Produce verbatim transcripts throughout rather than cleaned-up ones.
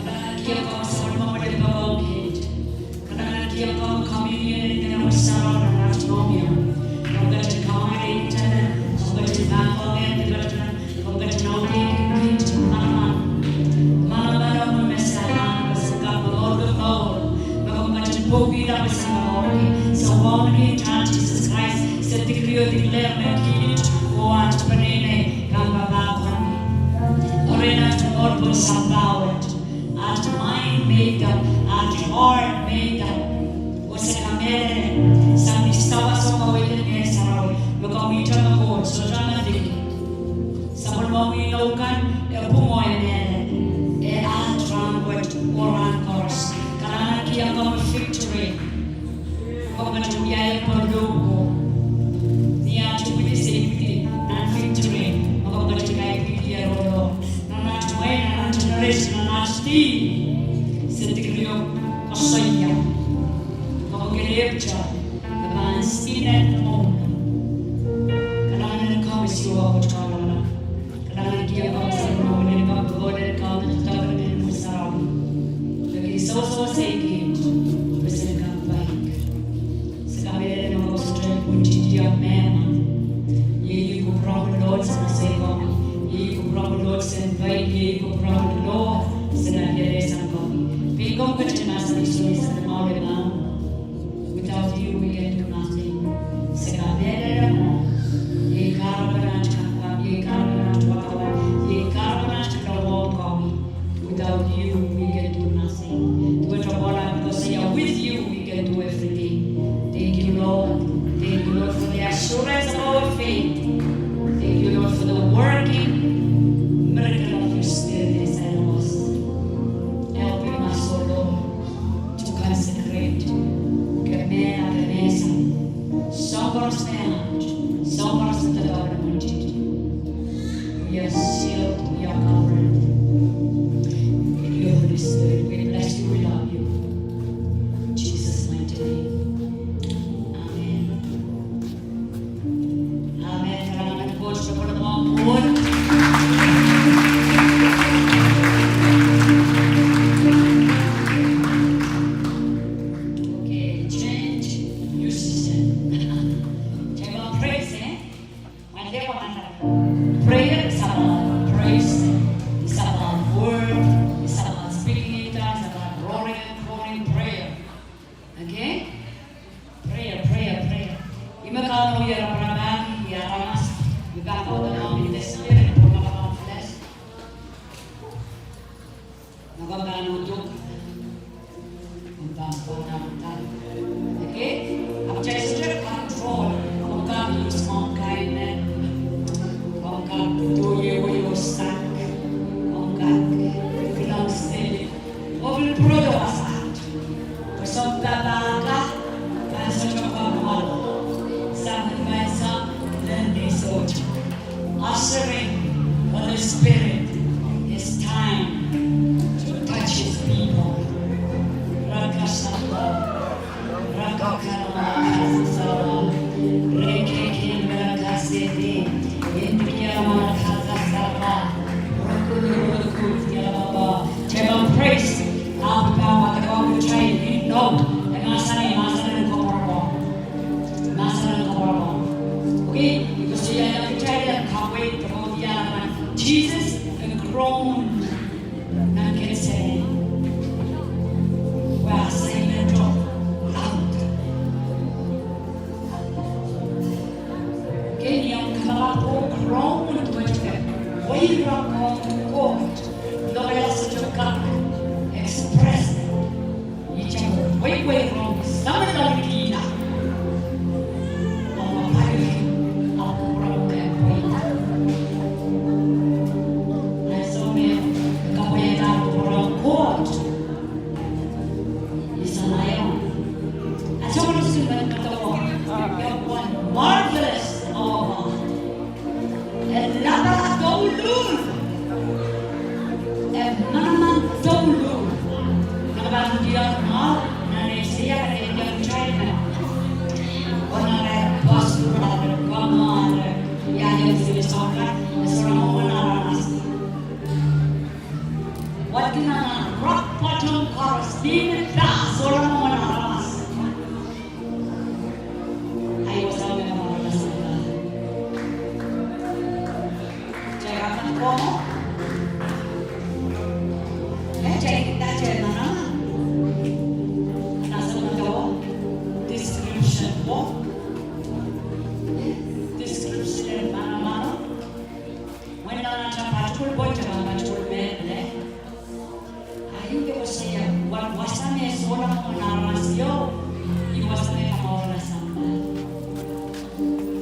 Kalahngan kihong komwi sapwellimomwi limpoak ong kiht. Kalahngan kihong komwi communion en Ngehnomwi Sarawi nan aht mohngiong. Komw ketin kaun internet, komw ketin pahn koahiek internet, komw ketin audehiong kiht manaman. Manaman ong me se ahneki, me se kak momourki mour, me komw ketin pwukihla me se momourki. Se wauneki Sises Krais, se decree-o declare me kiht oh aht peneinei kan papah komwi. Oren aht mour pwon sampah wet. Aht mind made up, aht heart made up. Oh se kamehlele, sang ni sawas oh kaweid en Ngehn Sarawi, me komwi ihte me Koht, sohte me diki. Sapwellimomwi inou kan, e pwung oh e mehlel, e aht rahn wet oh rahn koaros. Kalahngan kihong komwi victory. Komw ketin wiahiong pwurehng lohpwuo. Ni aht ipwidi se ipwidi nan victory, me komw ketin kaipwidi lohpwuo. Nan aht mwehi, nan aht generation, nan aht dihp, se decree-o koasoia. Komw kelehpw, me pahn sine mour. Kalahngan komwi Siohwa Koht Kaun Loale. Kalahngan kihong komwi sapwellimomwi limpoak, pwukoa en Kaun, doadoahk en Ngehnomwi Sarawi. Pwehki sewese kiht, pwe se en kak paik. Se kamehlele me komw sohte pwuntidiong mehkot. Iei kupwuromwi Lord, se en seikomwi. Iei kupwuromwi Lord, se en paik. Iei kupwuromwi Lord, se en ielehsang komwi. Pein komw ketin mahsanih sohte se en mwahu lel. Without you, we can do nothing. Se kamehlele mwo. Iei kahrepen aht kak, iei kahrepen aht wadawad, iei kahrepen aht kalahngan komwi. Without you, we can do nothing. Duwehte Paul koasoia, with you, we can do everything. Thank you, Lord. Thank you, Lord, for the assurance of our faith. Thank you, Lord, for the working miracle of your Spirit inside of us. Helping us, oh Lord, to consecrate. Ke mehla, ke mehsang. Soahng koaros me aht, soahng koaros me doadoahk en Koht. We are sealed, we are covered in your Holy Spirit. We bless you, we love you. In Jesus' mighty name. Amen. Amen. Kalahngan en Koht, sapwellimomwi Koht. Okay, change musician. Kitail pahn praise, eh? Prayer is about praise, it's about word, it's about speaking in tongues, about roaring and groaning prayer. Okay? Prayer, prayer, prayer. Ih me Kauno wie raparapahki, aramas, me pahn kaudokiong in the spirit, pwe ma pahn flesh. Ma komw pahn uhduk, komw pahn kaudokiong. Okay? Ahpw kitail sohte control, komw kak use omw kaimwen, komw kak doh ieu sang, komw kak kilang seli, oh pil pwurodo wasaht. Pwe sounpapah kan, kan sohte komw mwohn. Sang ni menseng, lel ni sohte. Ushering Holy Spirit, it's time to touch his people. Rakasata, rakakara, rakasata, rekeke, rakasete, indriya, rakasata, rakurukuruku, yababa. Kitail pahn praise, ahpw pahn wadek ong kitail ni nohk. Pweipwei rong samin loaliki ih. Ong pali, ahpw rong me pweida. Ansou me kapwaiada pwurehng Koht, I sang aiong. Ansou me I sohte men medewe, iang pwon marvelous our God. E lapalap douluhl. E manaman douluhl. Nan pahn diar mwahu, nan Aiseia kadehdehki kitail me, oh nan Aiseia, pwoson, pahn, pahn, ia, ia, sili sohte, e sohla mwomwen aramas. Wadki nan rock bottom koaros, ni me pahn sohla mwomwen aramas. Ahi wasa me maramas. Kitail kak komour. Eh, kitail, kitail manaman. Nan soangen description wo. Description en manaman. Mwein nan atail particle point, atail particle mehlel. Ahi, I koasoia, wa-, wasa me sohla mwomwen aramas ieu, ih wasa me kamourla sampah.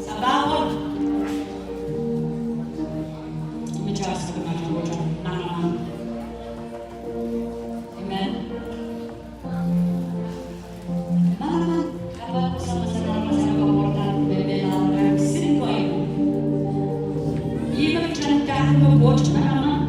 Sampah pwon. Ih me kitail sehse manaman. Amen. Manaman, kapwa koasoia me aramas en kamourla, me, me aramas en sini koahiek. Ih me kitail en dahme Koht manaman.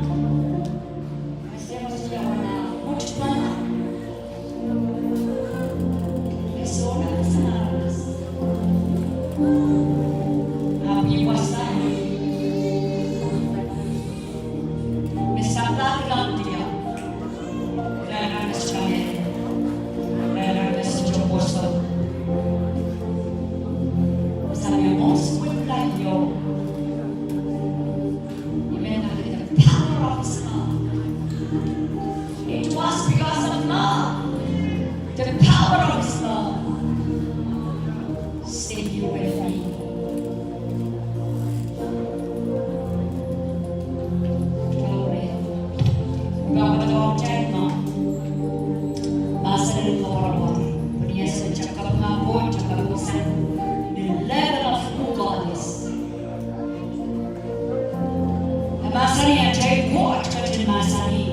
Amen. The power of His love. It was because of love. The power of His love. Save you and me. Glory. Baba, Lord, take me. Mahsen en koapworopwor. Pwehki I sehse kitail kapinga Koht, kitail kapinga sang the level of who God is. E mahsanih atail Koht ketin mahsanih.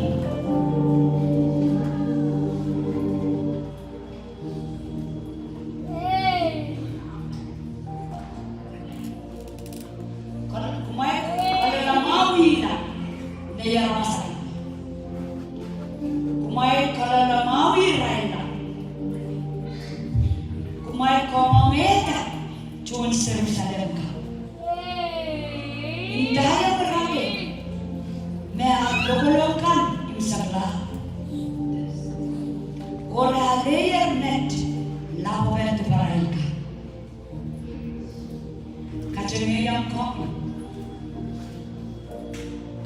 Kumwail kalolamwahwihla, nei aramas akan. Kumwail kalolamwahwihla. Kumwail kamwomwehda tohn Serusalem kan. Ndahiong irail me ar lokolok kan imwisekla. Kora leier met lapwepen diparail kan. Katengehiong komwi.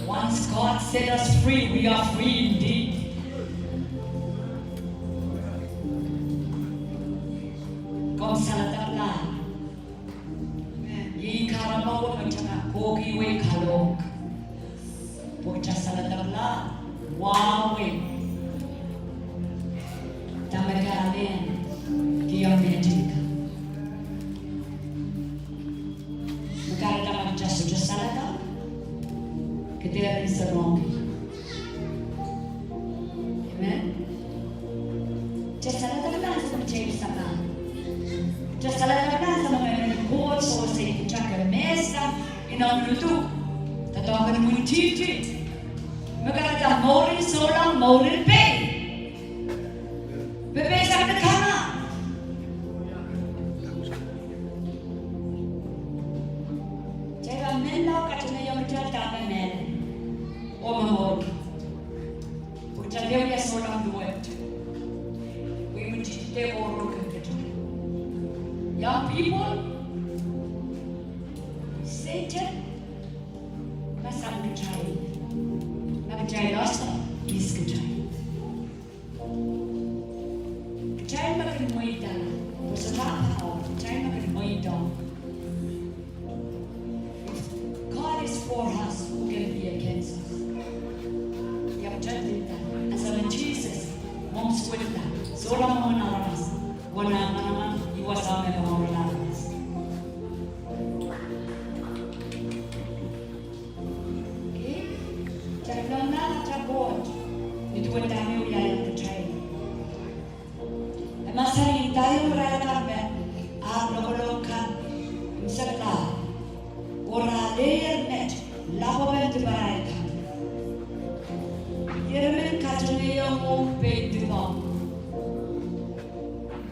Once God set us free, we are free indeed. Komw saledekla. Ih karamwahu me kitail kohkihwei kalohk. Pwe kitail saledekla, wahwei. Dahme ke amen, kihong mehtik. Me kahrehda ma kitail sohte salada, ke dehr en sarawi. Amen. Kitail saledekla ansou me kitail sampah. Kitail saledekla ansou me Ngehn en Koht sewese kitail ke mehsang inou en uduk. Doadoahk en imwintihti. Me kahrehda mour en souleng, mour en pei. Pepeisang de kama. Kitail pahn men lao katengehiong kitail dahme mehlel. Oh momourki. Pwe kitail dehr wia souleng duwehte. Pwe imwintihti de koaros kin kitail. Young people, Sehdan, ma sang kitail. Ma kitail ese, ihs kitail. Kitail me kin mweidala, pwe sohte ahl, kitail me kin mweidala. If God is for us, who can be against us? Ia kitail mweidala, ansou me Sises mwohmw suwedla, sohla mwomwen aramas. Sang ni ndahiong irail akan me ar lokolok kan imwisekla, oh re alehier met lapwepen diparail kan. Irail men katongehiong uhk pein dipomw.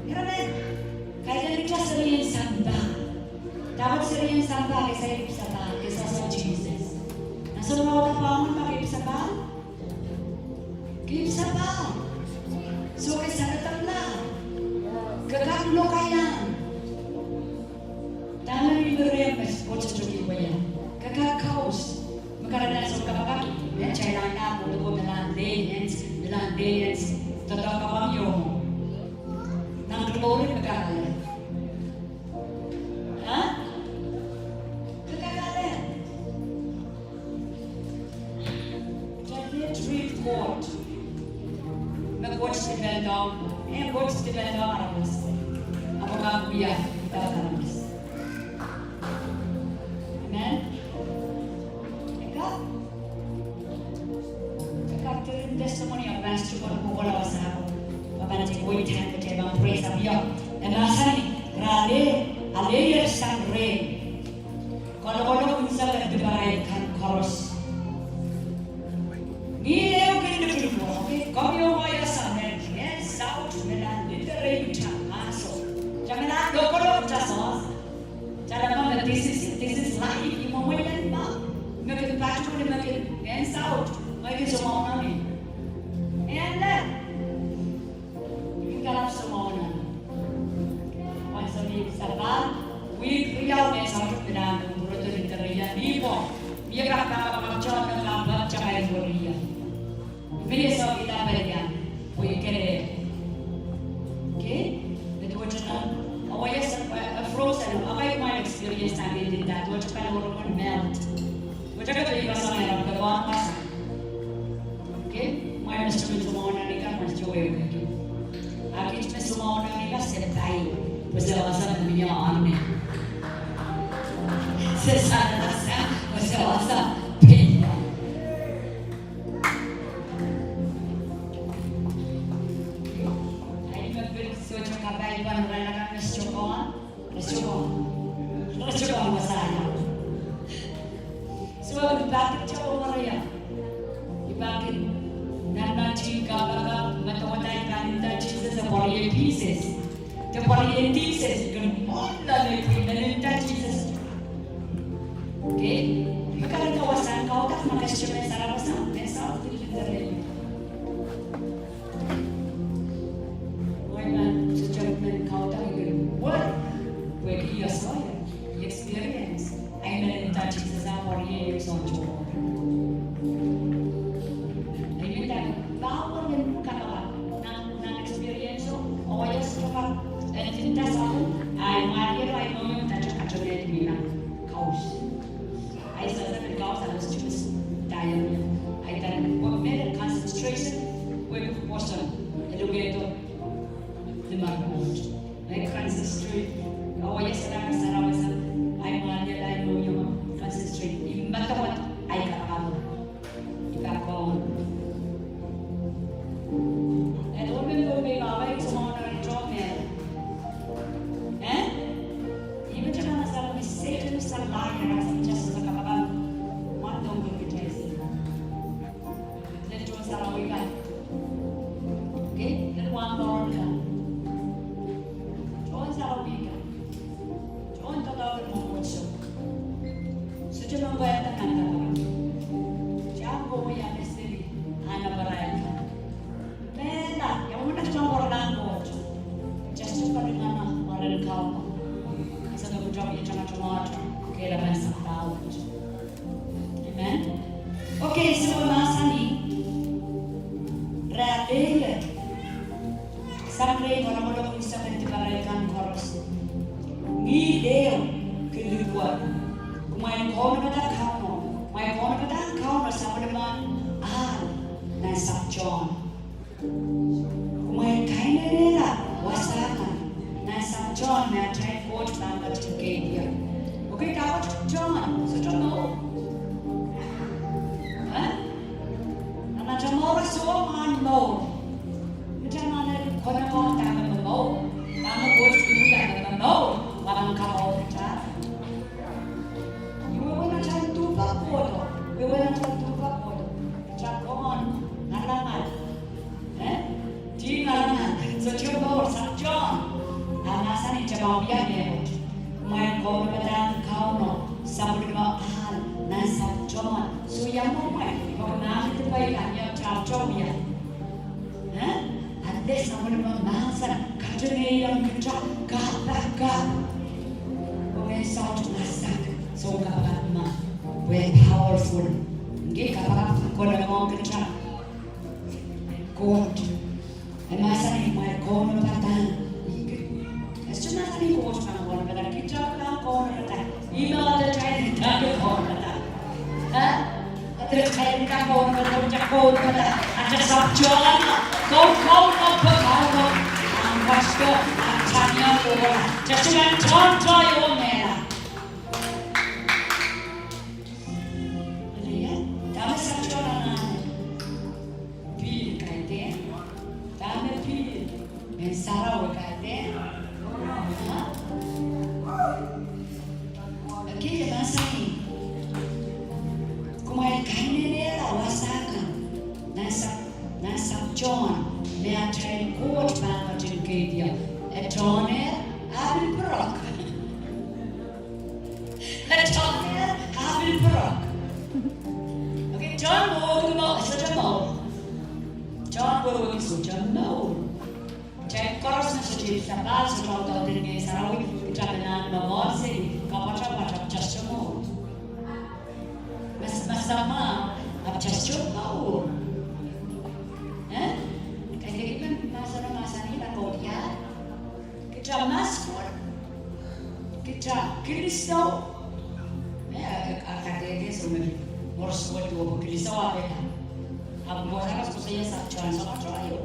Irail men kaidehn kitail serien sampah. Dahkot serien sampah? Ke saik ipwsapahl, ke sehse Sises. Nan sounpar wet pahn ma ke ipwsapahl. Ke ipwsapahl. Soh, ke saledekla. Ke kak lokaiahn. Dahme ni merieng me Koht sohte kihwei ie. Ke kak kaus. Me kahrehda soh kapakap, me kitail nan kohdo me landi, landi, doadoahk kapwang ieu mwo. Nan glory me kak ale. Huh? Ke kak ale. Kitail read Koht. Me Koht depend on, eh, Koht depend on aramas. Ahpw kak wia, without aramas. Amen. Eka, eka, diren testimony of Pastor John Kokola wasa ko. Pahpa, nan tepoi tan, kitail pahn praise up ie. E mahsanih, re ale, alehier sang reh. Kalokolok unsek en diparail kan koaros. Ngihl ehu kin likiliko, okay? Komwi oh ngehi sang reh, rehn South me nan literate mahso. Kitail me nan lokolok kitail soh. Kitail me, this is, this is life. Ih mwomwen ma me kin patohwan me kin, rehn South, ngehi kin soumwahu nan ih. And then, I kalap soumwahu nan. Pwehn sohte ipwsapahl, wihk riau me South me nan pwurodo literate ie, ni pwo. Mie kak kapakap, John me kapakap, kitail pahn wia. Mie soh, kitail pahn wia. Pwe I kele. Okay? But what you know, oh, yes, uh, frozen. Okay, my experience, I did that. What you can, what you can melt. What you can do, you can, what you can. Okay? Mwein me sohte men soumwahu nan ih kan, mwein sohte wehwehki. A kiht me soumwahu nan ih kan, se pai. Pwe se wasa me mie army. Se saledek sang, pwe se wasa pei. Ai me pil sohte kapai pahn irail akan me sohte kohn. Re sohte kohn. Re sohte kohn wasa ie. So, I pahn kin tepin maraia. I pahn kin nantihong kapakap, me doadoahk, I pahn nda Sises, e pwarodo pieces. De pwarodo pieces, kin mwohn nan ih, pwe I men nda Sises. Okay? Me kahrehda wasahn kaudok, me keshe me sarawi sang, me sarawi kin literate. Mwein nan sohte men kaudok kin word, pwehki I soh ie, I experience. I men nda Sises, e pwarodo ie, I sohte kohn. I men nda, power en kapakap, nan, nan experience o, oh, I sohte kak, eh, nda sang, I mwahliel, I know you, nda sohte katonehdi me nan kaus. Ai sehse men kaus, I was just tired. Ai then, what made a concentration, wehwehki pwoson, e lukehdo limar Koht. Ai concentrate, oh, I sohte kak sarawi sang, I mwahliel, I know you, concentrate. I medewe, ai kapakap. I kak kohn. E doh me doh me I kak soumwahu nan ih tohme. Eh? I men tepin sarawi, Sehdan is a liar, I just kapakap. Mwohn dohng kitail se. Lel tohn sarawi kan. Okay? Lel wahnpoaron kan. Tohn sarawi kan. Tohn doadoahk en mwomwohdiso. Sohte men pwehda nan kapakap. Kitail kohwei destiny, ahn apwarail kan. Mehla, ia mwomwen atail pwuralahn Koht. Just pahn ih nan mwaren Kauno. Ese me kuhto ie tamatamata, kehlapan sampah wet. Amen. Okay, so mahsanih, re alehier sang reh, kalokolok unsek en diparail kan koaros. Ngihl ehu kin likwerih. Kumwail kaunopada Kauno, kumwail kaunopada Kauno sapwellimen ahl nan Sahm John. Kumwail kainenehla wasa kan nan Sahm John me atail Koht pahn ketin kehdi ie. Okay, dahkot John, sohte mour. Eh? Nan atail mour, soh, mwahn mour. Kitail anahne konehng dahme mour. Ia mehkot? Kumwail kaunopada Kauno sapwellime ahl nan sapwtehn. Soh, ia mwomwen, pwe mahmahdi pwe ih kan ia kitail wia. Eh? Eri sapwellime mahsen katengehiong kitail kapakap. Pwe me saut masak, soh, kapakap ma. Pwe powerful. Nge kapakap konekohng kitail. Koht. E mahsanih kumwail kaunopada. E sohte mahsanih Koht pahn kaunopada, kitail pahn kaunopada. Ih me atail kitail pahn kaunopada. Eh? Atail kitail pahn kaunopada, kitail kaunopada. Atail sapwtehn, kau, kau, kau, kau, kau. Ahn kasukuhl, ahn tanian kokola. Kitail pahn tohn tohn oh mehla. Ia, dahme sapwtehn anahne? Pihl kaidehn. Dahme pihl? Ngehn Sarawi kaidehn. Aha. Ekei mahsanih, kumwail kainenehla wasa kan nan sap-, nan sapwtehn me atail Koht pahn ketin keidi. E tohn ehr, ahpw pil pwurok. E tohn ehr, ahpw pil pwurok. Okei, tohn wehwehki mour, sohte mour. Tohn wehwehki sohte mour. Kitail koaros me sohte sapahl, sohte audaudki Ngehn Sarawi, kitail pahn momour seli, kapwatapwat, ahpw kitail sohte mour. Mas, mas ma, ahpw kitail sohte mour. Eh? Kaidehn me mahsen, mahsanih me Koht ia. Kitail maskul. Kitail kilisou. Eh, a, a, kaidehn soh me, mour soh duwe pwe kilisou ahpw pehda. Ahpw mour ahpw koasoia sapwtehn soh katoaio.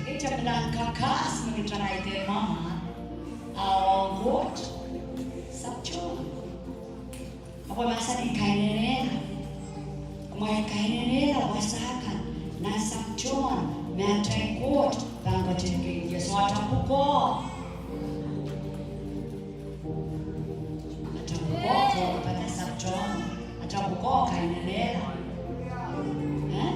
Kitail pahn kakahs me kitail kaidehn mama. Ahpw Koht sapwtehn. Ahpw mahsanih kainenehla. Kumwail kainenehla wasa kan nan sapwtehn me atail Koht pahn ketin keidi. Soh, atail pwukoa. Atail pwukoa, kaunopada sapwtehn. Atail pwukoa kainenehla. Eh?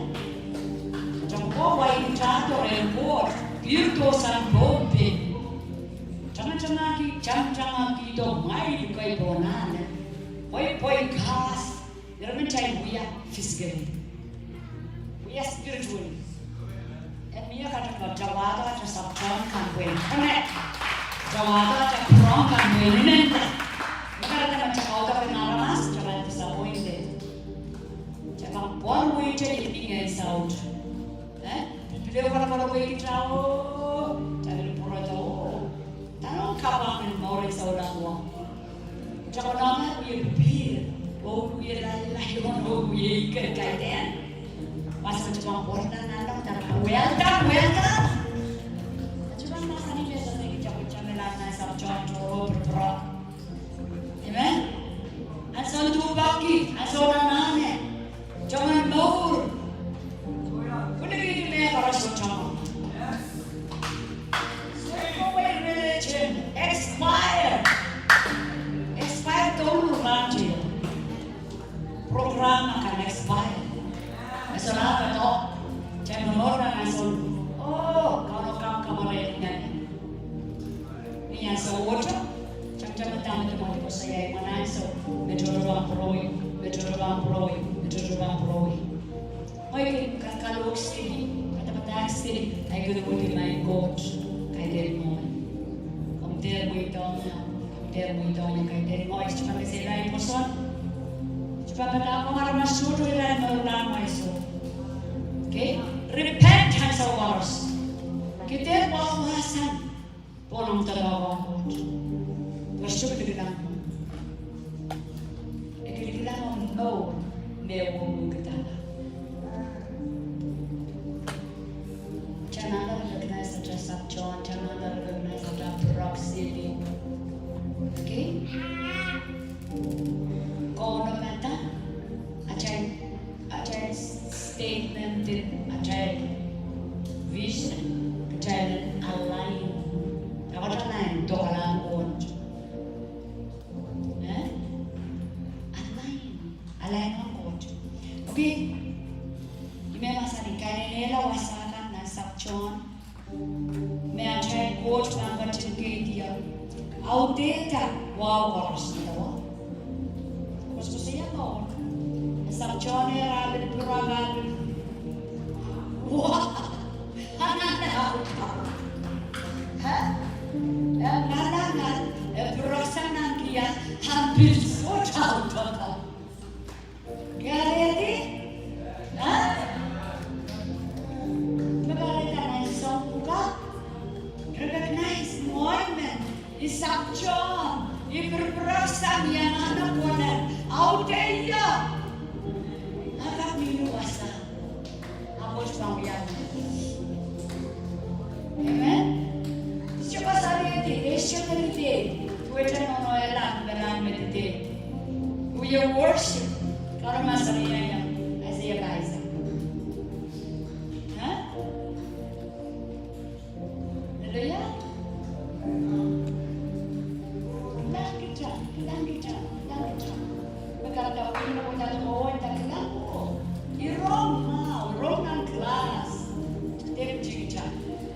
Atail pwukoa wai kitail doh rehn Koht. Pihl dohsang Pohnpei. Tamatamaki, tamatamaki doh mwail kei pohn anahne. Pwe, pwe kahs. Ire men kitail wia physically. Wia spiritually. E mie kahrehda kitail wahda atail sapwtehn kan pwehn connect. Kitail wahda atail pwurehng kan pwehn inenda. Me kahrehda ma kitail kaudokiong aramas, kitail pahn disappointed. Kitail pahn pwurehng wehwehki ngehn saut. Eh? Pil pil e pwurehng pwurehng wehwehki kitail, oh, kitail pil pwurehng oh. Dahme kapwang en mour en souleng wet? Kitail konehng wie pihl, oh wie lalail, oh wie ikel kaidehn. Wasa kitail pahn pwurehng nan, nan, nan, kitail pahn welcome, welcome. Kitail pahn mahsanih me sohte kitail pahn kitail me nan nan sapwtehn oh pwurpwurok. Amen. Ansou duwehki, ansou anahne. Tongen mour. Pwiliki me koaros oh tongen. Sohte religion expire. Expire douluhl rahnwet. Program akan expire. E sohte ahpw doh. Kitail momour nan ansou. Oh, Kauno kamwakamwar ih nan. Ni ansou wet, tamataman me koasoiahi mwein ansou me tohto pahn pwurowei, me tohto pahn pwurowei, me tohto pahn pwurowei. Mwein ke kalohk seli, kadapadahk seli, ahi kin wehwehki maing Koht, kaidehn mwowe. Komw dehr mweidohng ie, komw dehr mweidohng ie, kaidehn mwowe, sohte pahn kesehla pwoson. Sohte pahn padahk ong aramas sohte irail mour nan mwein soh. Okay? Repent ansou koaros. Ke dehr wahwahsang. Pwurehng doadoahk ong Koht. Pwe sohte kilikilang. E kilikilang ong mour me wehwehkihda. Kitail anahne recognize atail sapwtehn, kitail anahne recognize atail pwurok seli. Okay? Kaunopada, atail, atail statement, atail vision, kitail align. Dahkot align? Dohkalahng Koht. Eh? Align. Align ong Koht. Okay. Ih me mahsanih kainenehla wasa kan nan sapwtehn me atail Koht pahn ketin keidi. Audehda wahu koaros, medewe. Koasoakoasoia Pohl. E sang Sohn, e rapil pwurehng, rapil. Wa, anahne audaud. He? E ngalangal, e pwurehng sang nan kihong, ahpw pil sohte audaud. Kahrehda? Aa? Me kahrehda nan soang pwukat? Recognize mwohn men I sang Sohn, I pwurpwurehng sang iangahki kohla, audehie. Ahpw mie wasa. Ahpw soang ia. Amen. Sehse kasalehdi, sehse kasalehdi. Duwehte nohno elan, elan me dide. Wie worship. Karamas riaia. Isaiah Kaiser. Huh? Hallelujah. Kilang kita, kilang kita, kilang kita. Pwe kahrehda pil me kita tohn kita kilang ko. I rong mwahu, rong nan class. Dek jikita.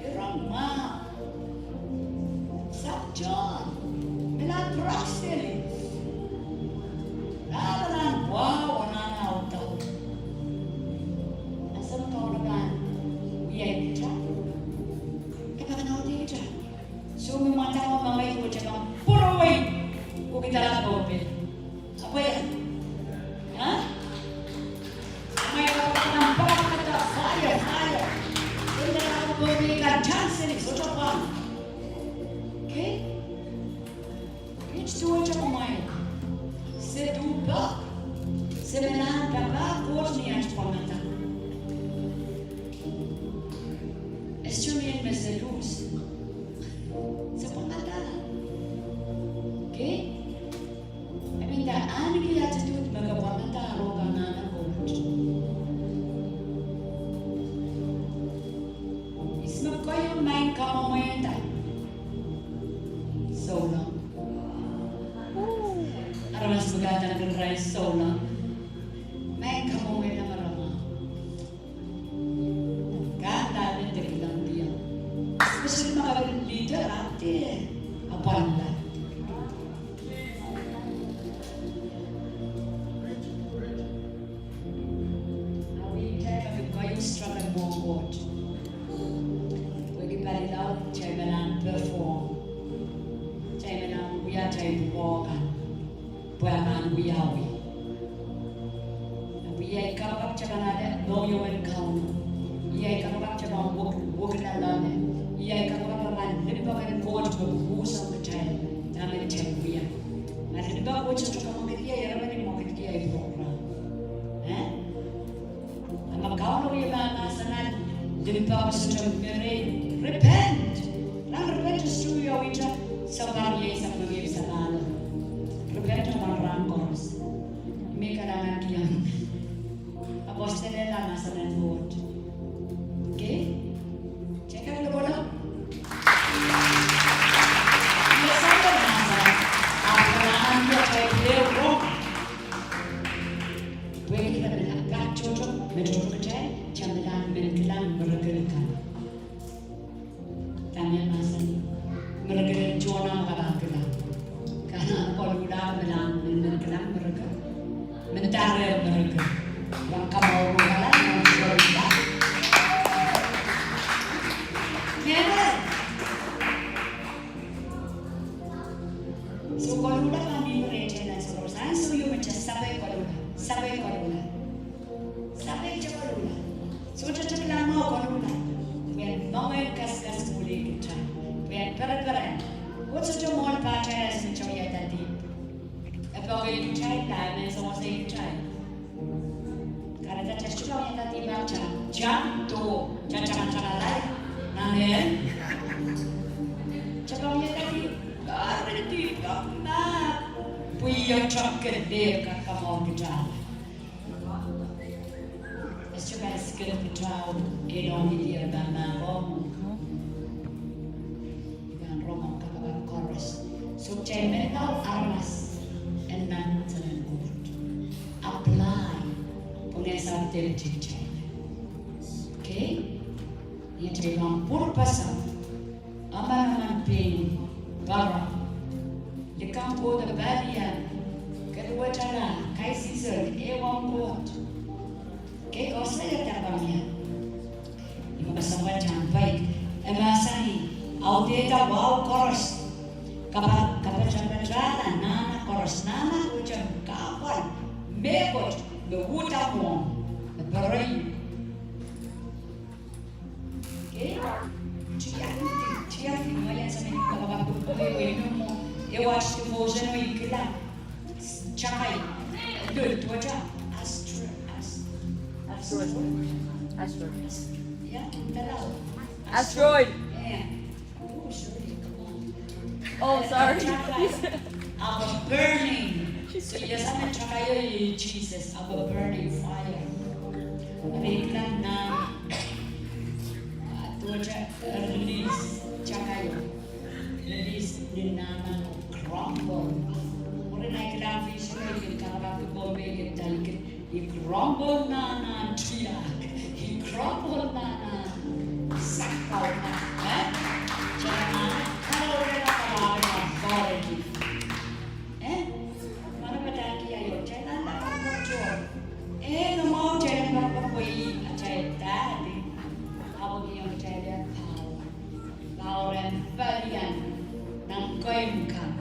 I rong mwahu. Sang Sohn. Milan proxily. Milan mwahu, anahne audaud. Ansou me Kauno pahn wiahda kita. E pahn audaudkihda. Soh, me mwadang oh mengei duwehte pahn pwurowei. Pwukidala pwopwe. Ahpw ia? Huh? Mengei pahn pwurowei, fire, fire. Pwukidala pwopwe kan tanseli, sohte pwang. Okay? Kiht duwehte kumwail. Se duhpek. Se milan pahpa Koht ni aht pwangada. E sohte mie me se lose. Se pwangada. Okay? I mean, the ahneki attitude me ke pwangada rong anahne Koht. Ihs me keieu maing kamwomwenda? Souleng. Aramas me kadaneki irail souleng. Maing kamwomwenda me re mwahu. Kanda me de kilang diar. Especially ma ke pil leader, ahpw de apwalala. Ahpw kitail pahn keieu struggle mwohn Koht. Pwehki palilaud, kitail milan perform. Kitail milan wia atail pwukoa kan. Pwe a pahn wiawi. Ahpw iei ai kapakap kitail pahn ale mohngiong en Kauno. Iei ai kapakap kitail pahn wek, wekila loale. Iei ai kapakap pahn limpoak en Koht me pwuhpwuhsang kitail. Dahme kitail wia. Ma limpoak wet sohte kamwekidki ie, ira men mwekidki ie program. Eh? A ma Kauno wia mahmahsen, limpoak sohte mie, repent. Rahn repent sohte wiewia, sampah iei sampah iei sampah. Repent oh pahn rahn koaros. Me kalahngan kihong. Apostle e mahmahsen Koht. Okay? Check out the bottom. Yes, I know, mahmahsen. Ahpw kalahngan kihong kitail wrong. Pwehki kitail milan, kak tohto, me tohto kitail, kitail milan men kilang miracle kan. Daniel mahsanih, miracle en Sona me kak kilang. Ke anahne koluhla, milan men, men kilang miracle. Men dare miracle. Wan kamour oh kalahngan, men koluhla. Amen. Soh, koluhla pahn mihmi rehtail nan soukohp. Ansou ieu me kitail sapei koluhla, sapei koluhla, sapei koluhla. Sohte kitail kilang mwahu koluhla. Pwe en moange kaskasukuhlih kitail. Pwe en pereperen. Koht sohte mwohn pahtail ansou me kitail wiahda dihp. E poakohng kitail, pahn men sewese kitail. Kahrehda kitail sohte pahn wiahda dihp, pahn kitail, kitail doh, kitail tangatangalahr. Amen. Kitail pahn wiahda dihp, pahn dihp, pahn mah. Pwe ih tok kelehpw kak kamour kitail. E sohte pahn skill kitail, e nohn kitail pahn mah ko. Ikan rong kapakap koaros. Sohte kitail men kau aramas en nan selen Koht. Apply. Pwungen sa te te te. Okay? Ni te pahn pwurpeseng. Emen emen pein para. Koht, palian, keluwetala, kaisihsol, ehu ong Koht. Kei koasoia dahme pahn wia. Ih me kesempwal tang pai. E mahsanih, audehda wahu koaros. Kapa, kapatapatala nahna koaros, nahna wet me kahpwal, mehkot, me uhdahn mwohn, me perei. Okay? Tiahk, tiahk, mwein samin kapakap pwukoa, ehu mwo, ehu devotion me I kilang. Takai, lel, duwehte astro-, ast-, asteroid. Asteroid. Yeah, the love. Asteroid. Yeah. Oh, sorry, come on. Oh, sorry. Takai, ahpw burning. So, yes, I mean, takai, oh, Jesus, ahpw burning fire. Ahpw I kilang nan, ah, duwehte, eh, release, takai, oh. Release ni nahna, crumble. Mwurin I kilang vision, I kin kapakap pwukoa, I kin talikin. I crumble nan, nan tiahk. I crumble nan, nan sakau nan, eh? Tiahk nan, kalaurehla kalaurehla authority. Eh? Manaman dahkei aio, tiahk nan, nan, nan, nan, eh, no mwo tiahk nan, nan, nan, pwe I, atail dahli. Ahpw I ong atail power. Power en palian, nan keimw kan,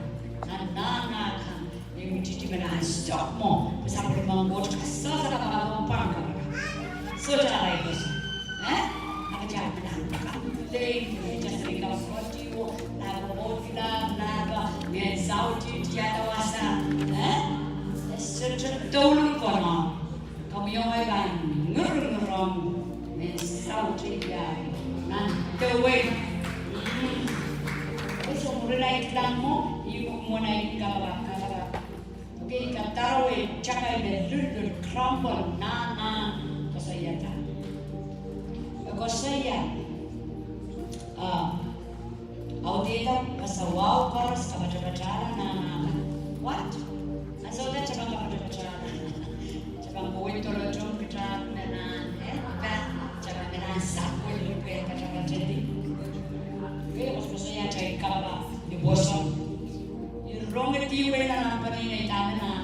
nan nahna kan, ni mihmihte me nan stop mwo, pwe sapwellimen Koht kasasada pahn pahn pahn. Sohte arail koasoia. Eh? Ahpw tiahk nan complain, tiahk nan kak kotiwo, nan kokilang, nan kak, nan saut, tiahk nan wasa. Eh? E sohte doulong kono. Komwi ong ahi pahn ngurngurong, me saut ia, nan dewei. Mm. Koasoia mwurin ahi kilang mwo, I pwuk mwo nan ahi kapakap, kapakap. Okay, kadarowe takai me lulul, crumble, nan, nan, koasoia da. E koasoia, ah, audehda wasa wahu koaros, kapatapatala nahna kan. What? Ansou da kita pahn kapatapatala. Kita pahn kawehwe doadoahk kita me nan, eh, pahn, kita pahn me nan sapwellime pwe patapatedi. Pwe koasokoasoia atail kapakap ni pwoson. I rongehdi wehla nan peneinei dahme nan.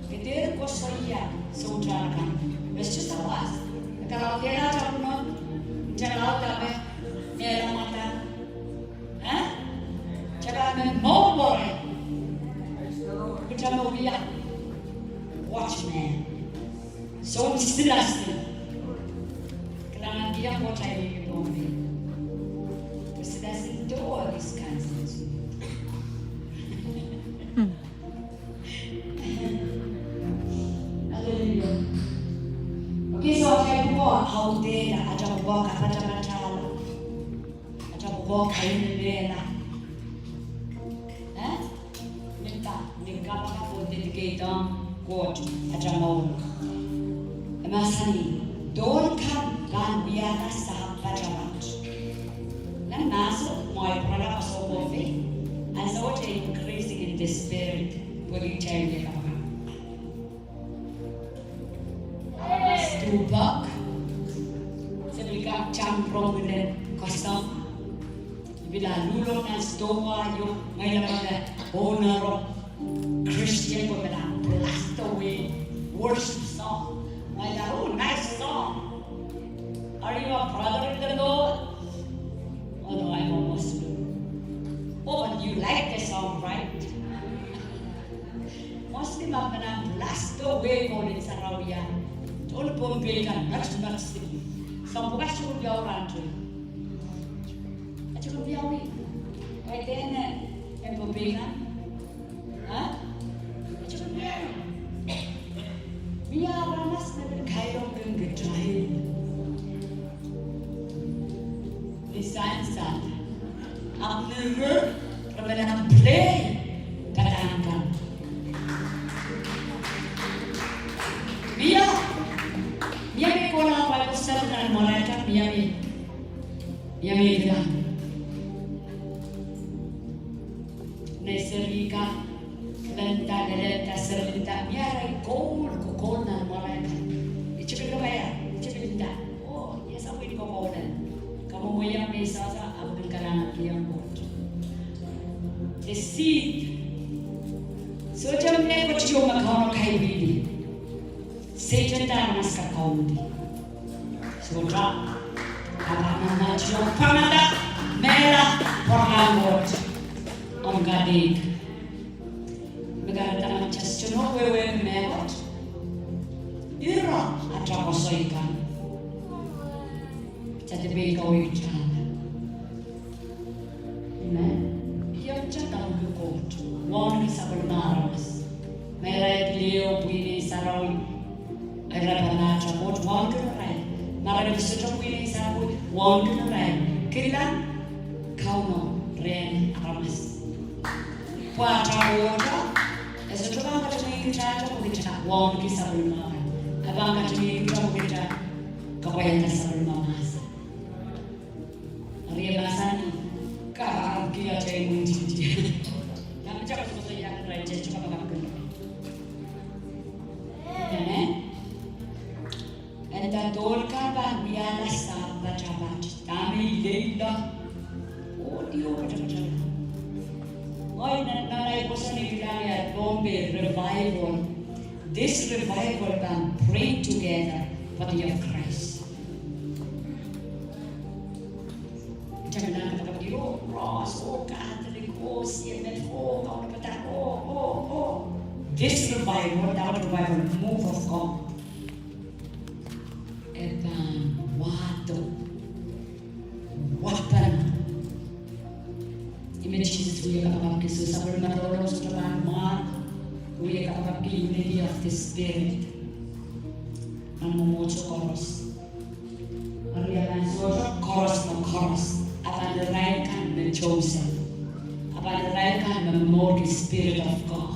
Ke dehr koasoia sounpar kan. Meste sawas. Ke kalaudehla tapwunod. Ke kalaudehla me, mehla mada. Eh? Tepel me mwowe. Kita me wia watchman. Soun silasil. Kilang, I kilang Koht ahi me Pohnpei. Silasil do all these kinds of things. Hallelujah. Okay, so atail pwukoa audehla, atail pwukoa kapatapatala. Atail pwukoa kaimwisekla. Eh? Ni ka, ni kapakap oh dedicate ong Koht atail mour. E mahsanih, tohn kan pahn wiahla sapatapat. Nan mahso, mwo I pwurala koasokoasoia, ansou wet e increasing in the spirit, pwe kitail me kapakap. Aramas duhpek, se pil kak tang rong mehn kesempwal. I pil luhk nan stowa ieu, ngehi la me owner of Christian, pwe me la blast away worship song. Ngehi la, "Oh, nice song. Are you a brother in the Lord?" "Oh, no, I'm a Muslim." "Oh, but you like the song, right?" Muslim ahpw me nan blast away Koht en sarawi. Tohn Pohnpei kan, not Muslim. Soahng pwukat sohte pil wiawi rahn towe. Sohte pil wiawi. Wai dene, en Pohnpei kan. Ha? Sohte pil wiawi. Mie aramas me pil kailongkin kitail. Ni sansal. Ahpw ni ire, re men play padahk kan. Mie, mie me kohla Bible study nan America, mie me, mie me kilang. Nei serihka, lenda, lenda, serihda, mie arail koul, koul nan America. I tepil lokaia, I tepil nda. Oh, yes, I will go over there. Kamwomwe iang me sasa, I will kalahngan iang Koht. The seed. Sohte mehkot ieu me Kauno kaipwidi. Sehdan dah mas kak kaudi. Sohte. Ahpw nan mehkot ieu pahn dah mehla pwuralahng Koht. Omw kadeik. Me kahrehda ma kitail sohte wehwehki mehkot, ira atail koasoi kan. Kitail dehr pein kawehkitailla. Amen. Iei kitail kaweidki Koht, wauneki sapwellime aramas. Ma irail pil ehu pwihn en sarawi, irail pahn atail Koht, wauneki irail. Ma irail pil sohte pwihn en sarawi, wauneki irail. Kilang, Kauno rehn aramas. Pwe atail Koht, e sohte pahn katengehiong kitail pwe kitail wauneki sapwellime kan. E pahn katengehiong kitail pwe kitail kapwaiada sapwellime mahsen. Eri e mahsanih, kak kihong kitail imwintihti. Dahme kitail koasokoasoia irail, kitail kapakapki. Amen. Eri dohl kan pahn wiahla sapwellime patapat. Dahme ileile. Oh, di oh patapat. Oi, nan, nan ahi pwoson I kilang ia Pohnpei revival. This revival pahn bring together body of Christ. Kitail men kapakapki, oh, Ros, oh, Catholic, oh, C M F, oh, Kauno padahk, oh, oh, oh. This revival, that revival, move of God. E pahn wahdo. Wahpene. Ih me Sises wie kapakapki, soh, sapwellime doadoahk sohte pahn mwahn. Wie kapakapki unity of the Spirit. Nan mwomwohdiso koaros. Eri a pahn sohte koaros me koaros. A pahn irail kan me chosen. A pahn irail kan me momourki Spirit of God.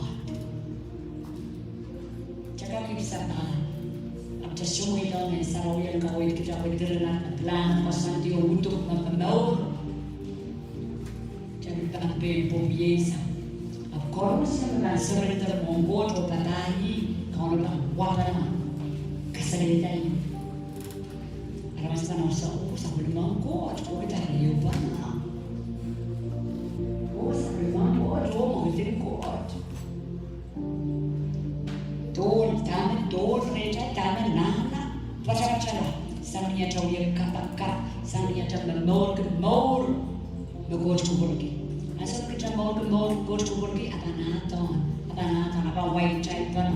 Kitail kak ipwsapahl. Ahpw kitail sohte mweidohng Ngehn Sarawi en kaweid kitail pwe diren at me pilahn koasoandi oh uduk me momour. Kitail pahn pein pwopwieisang. Ahpw koaros me pahn surrender mwohn Koht oh papah ih, Kauno pahn wahpene kasalehda ih. Aramas pahn ese, oh, sapwellimen Koht, oh, kitail ehu pahn. Oh, sapwellimen Koht, oh, mwekidin Koht. Dohl, dahme dohl rehtail, dahme nahna, patapatala, sang ni atail wie kapakap, sang ni atail momourki mour me Koht kupwurki. Ansou me kitail mourki mour Koht kupwurki, a pahn ahdehn, a pahn ahdehn, a pahn waitail pahn.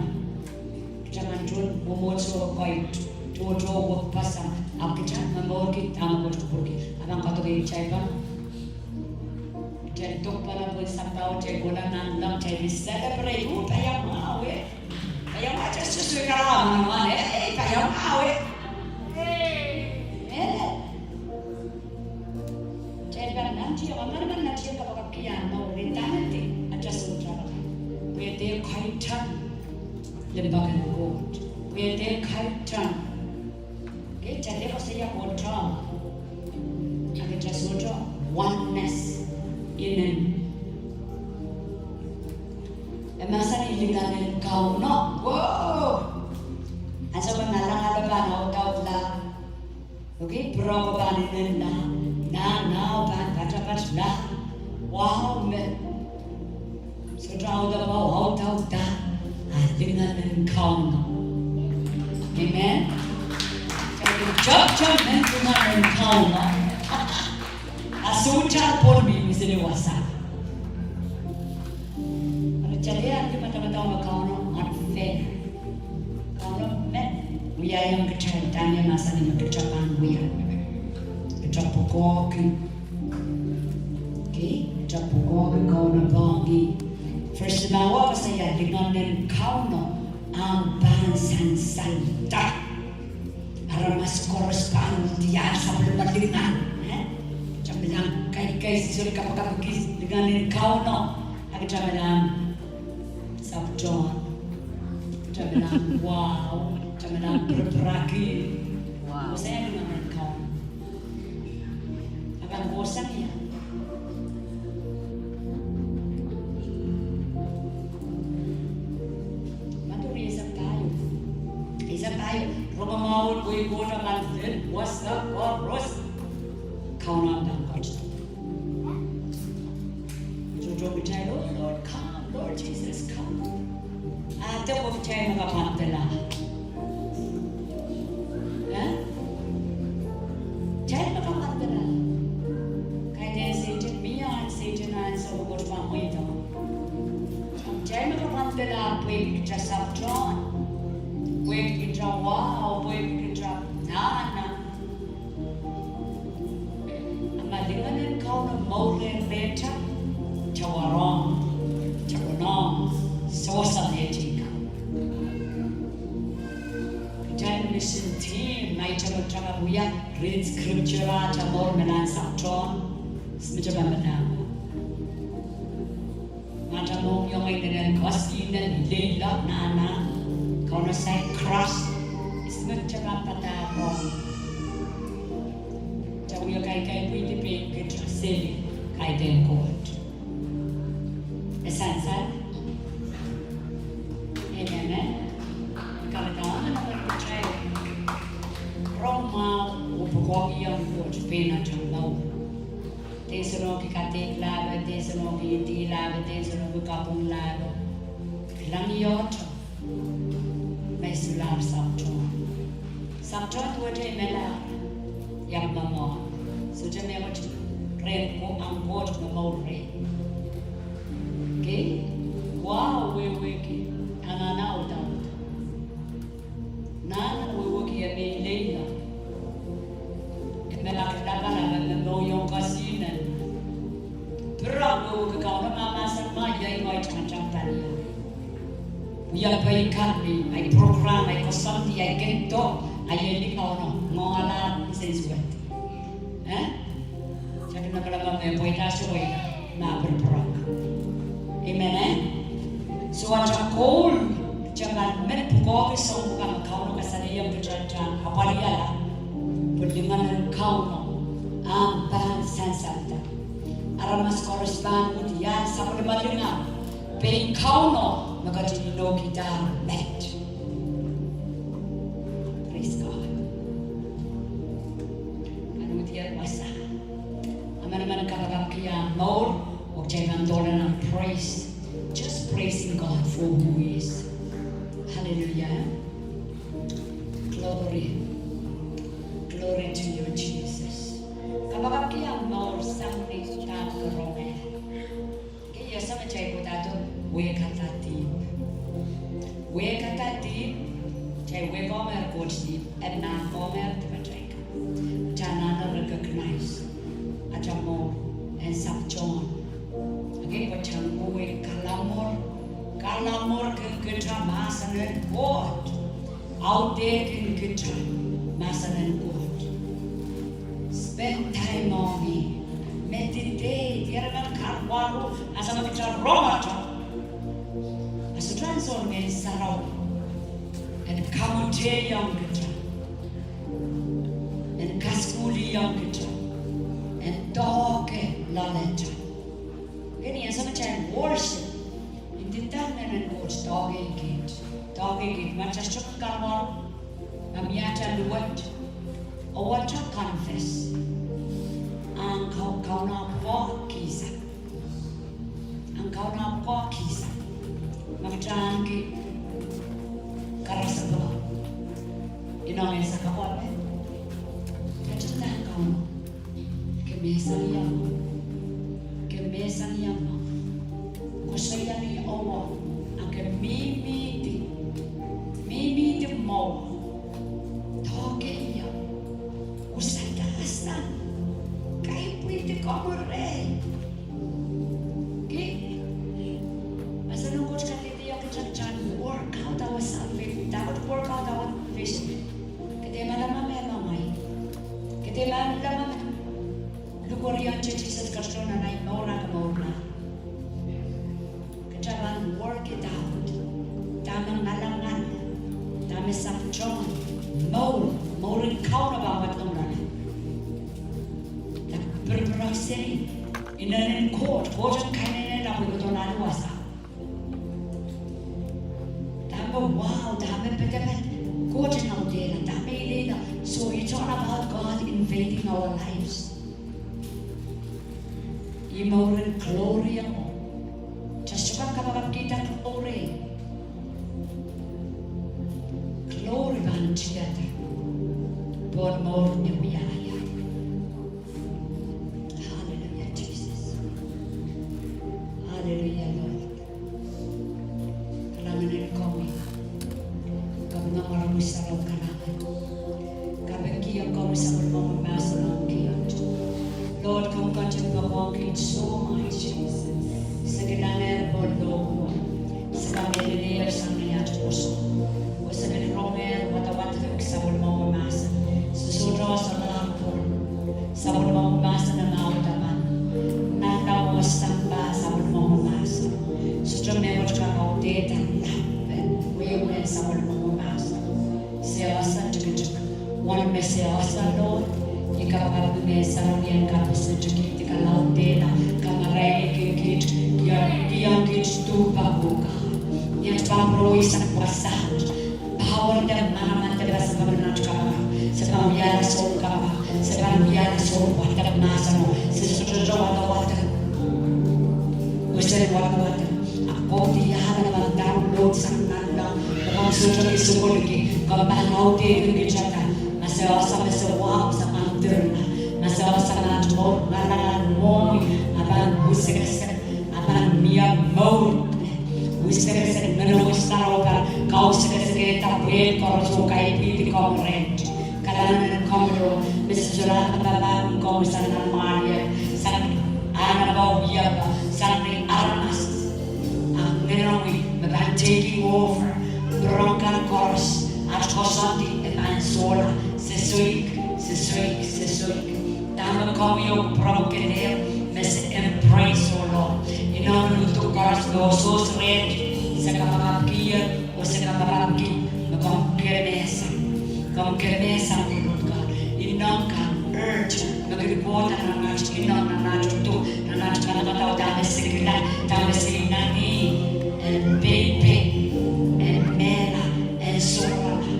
Kitail pahn tohn mwomwohdiso koaros, tohto wekpeseng, ahpw kitail momourki dahme Koht kupwurki, a pahn kadoke kitail pahn. Kitail dok pahn pwehn sampah, kitail kohla nanleng, kitail celebrate, oh, paiamwahu, eh. Paiamwahu, just, just, eh, kalahngan, eh, paiamwahu, eh. Eh. Kitail pahn nantihong, manaman nantihong kapakapki ahmw mour, eh, dahme de, a just so travel. Pwe de kaitan limpoak en Koht. Pwe de kaitan. Okay, kitail de koasoia Koht, ahpw kitail sohte oneness inen. E mahsanih lingan en Kauno. Whoa! Ansou me ngalangala pahn audaudla. Okay, pwuroko pahn inenla. Nahnaho pahn patapatla. Wahu me sohte audaudla, audaudla, a lingan en Kauno. Amen. Kitail kin tepte mehn lingan en Kauno. A sohte pwon me mihmi seni wasa. Ahpw kitail ahneki madamadau me Kauno unfair. Kauno men wiahiong kitail dahme e mahsanih me kitail pahn wia. Kitail pwukoahki. Okay, kitail pwukoahki Kauno pwehki. Verse limau koasoia lingan en Kauno ahpw pahn sansalda. Aramas koaros pahn diar sapwellime lingan, eh? Kitail mehlel kaikai seri kapakapki lingan en Kauno. A kitail mehlel sapwtehn. Kitail mehlel wow. Kitail mehlel pirpiraki. Wow. Koasoia lingan en Kauno. A pahn kohsang ia. Matthew eisek pahieu. Eisek pahieu. Rongamwahu en wehi Koht a pahn lel wasa koaros. Kauno pahn ketido. Tohto kitail, oh Lord, come. Lord Jesus, come. A dehpa kitail me kapwandala? Eh? Kitail me kapwandala? Kaidehn Sehdan, mie ahn Sehdan ansou me Koht pahn mweidohng. Kitail me kapwandala pwehki kita sapwton, pwehki kita wahu, pwehki kita nahna. A ma lingan en Kauno mour rehtail, kita warohng, kita konehng sewese netika. Kitail mission team, ma kita me kak wia, read scripture, atail mour me nan sapwton, smita me me nan. Atail mohngiong inenen koasoi, inenen lelohng, nahna, Kauno saik kros, smita me padahk ong. Kita wie kaikai pwihdi pein kita seli kaidehn Koht. E sansal. Amen, eh? Kahrehda me nan kitail rong mwahu oh pwukoahkiong Koht pein atail mour. Dehr nsenohki kadeik lap, dehr nsenohki idi lap, dehr nsenohki kapwung lap. Kilang iot me solahr sapwton. Sapwton duwehte melahr, iang mwomwohd. Sohte mehkot rehn Koht, ahn Koht momour reh. Okay? Wahu wehwehki, anahne audaud. Nahna wehwehki e me lelohng. E me lap, lapalap, e me mohngiong koasoi. Pirong wehwehki Kauno mahmahsen me iei ngehi tangatangsang pali. Wia peikan me, ahi program, ahi koasoandi, ahi kehdo, ahi eli Kauno, ngoangala, sensuet. Eh? Kita kin lapalap me pweida, soh pweida, ma pirpirong. Amen, eh? So atail goal, kita pahn men pwukoahki soahng pwukat me Kauno kasalehiong kita, kita apwalihala. Pwe lingan en Kauno, ahpw pahn sansalda. Aramas koaros pahn uhd iang sapwellime lingan, pein Kauno me ketin inoukihdahr met. Praise God. Kan uhd iang wasa. A manaman kapakapki ahmw mour, oh kitail pahn doula nan praise. Just praising God for who He is. Hallelujah. Glory. Glory to you, Jesus. Kapakapki ahmw mour sang ni dahme ke rong. Ke iasa me kitail kohdo, wehkada dihp. Wehkada dihp, kitail wehkohng Koht dihp, e mahkohng dipatail kan. Kita anahne recognize atail mour en sapwton. Okay, pwe kita wehwehki kalamwur, kalamwur kin kita mahsen en Koht. Audehkin kita mahsen en Koht. Spend time ong ih. Meditate, diar men kaluwaru, ansou me kita rongada. A sohte ansou me Ngehn Sarawi en kamwutehiong kita, en kasukuhlihong kita, en doahke loalata. Eri ansou me kita worship, I ndinda Ngehn en Koht doahke kiht, doahke kiht, ma kita sohte kaluwaru, ma mie atail luwet, oh kita confess, ahn Kau-, Kauno pwukoahkihsang. Ahn Kauno pwukoahkihsang. Ma kita ahneki karasepe, ineng e sakapwal me, kita ndinda Kauno, ke mehsang ie mwo. Ke mehsang ie mwo. Koasoia ni owe, a ke mihmihdi, mihmihdi mwowe. Doahke ie. Usahdahsang. Kaipwidi komwi reh. Okay? Ansou me Koht kadehdehiong kita, kita work out our salvation. Kita work out our salvation. Ke dehr malama me e mah ngehi. Ke dehr malama me lukweriong Sises Krais nan ahi mour ahpw mourla. Kita pahn work it out. Dahme ngalangala, dahme sapwton, mour, mouren Kauno pahn wet lomwlala. Dahme pirpirong seri, inenen Koht, Koht en kainene lapwikodo nan wasa. Dahme wahu, dahme pedeped, Koht en audehla, dahme ileila. So it's all about God invading our lives. Ih mouren glory mwo. Kita sohte kak kapakap Sarawi en kapehse, kalaudehla, kamarainiki kiht, iang, iang kiht duhpah, oh God. Ni at pahn pwurehng wia sang wasa, power de manaman de pasapeng en at kapakap, se pahn wiahla soun kapakap, se pahn wiahla soun wadek mahseno, se sohte wadawad. Wesen wadawad. Ahpw Koht iang download sang nan laud, ahpw sohte kisukuhlki, komw pahn audeikihda. Ma se ese me se wahu, se pahn dirna. Ma se ese me at mour, ngalangal mwohmwi, a pahn wisekesek, a pahn mie mour. Wisekesek, meno wis sarawi pahn kausekesekihda pwehl koaros oh kaipwihdi komw rehn. Kalahngan en komwi Lord, me se solahr kapakap en komwi sang nan mwahliel, sang ahnepe, wiepe, sang ni aramas. Ahpw ngenomwi me pahn taking over. Pwurehng kan koaros, at koasoandi e pahn sohla, se soik, se soik, se soik. Dahme komwi oh pwurehng kehn, me se embrace, oh Lord. Inenen uduk koaros me osos rehn, se kapakapki, oh se kapakapki me komw kemehsang. Komw kemehsang, oh Lord God. Inenen kan hurt me kin kohda nan at ineng, nan at uduk, nan at kalahngan, dahme se kihla, dahme se inangih, en peipe, en mehla, en sohrala.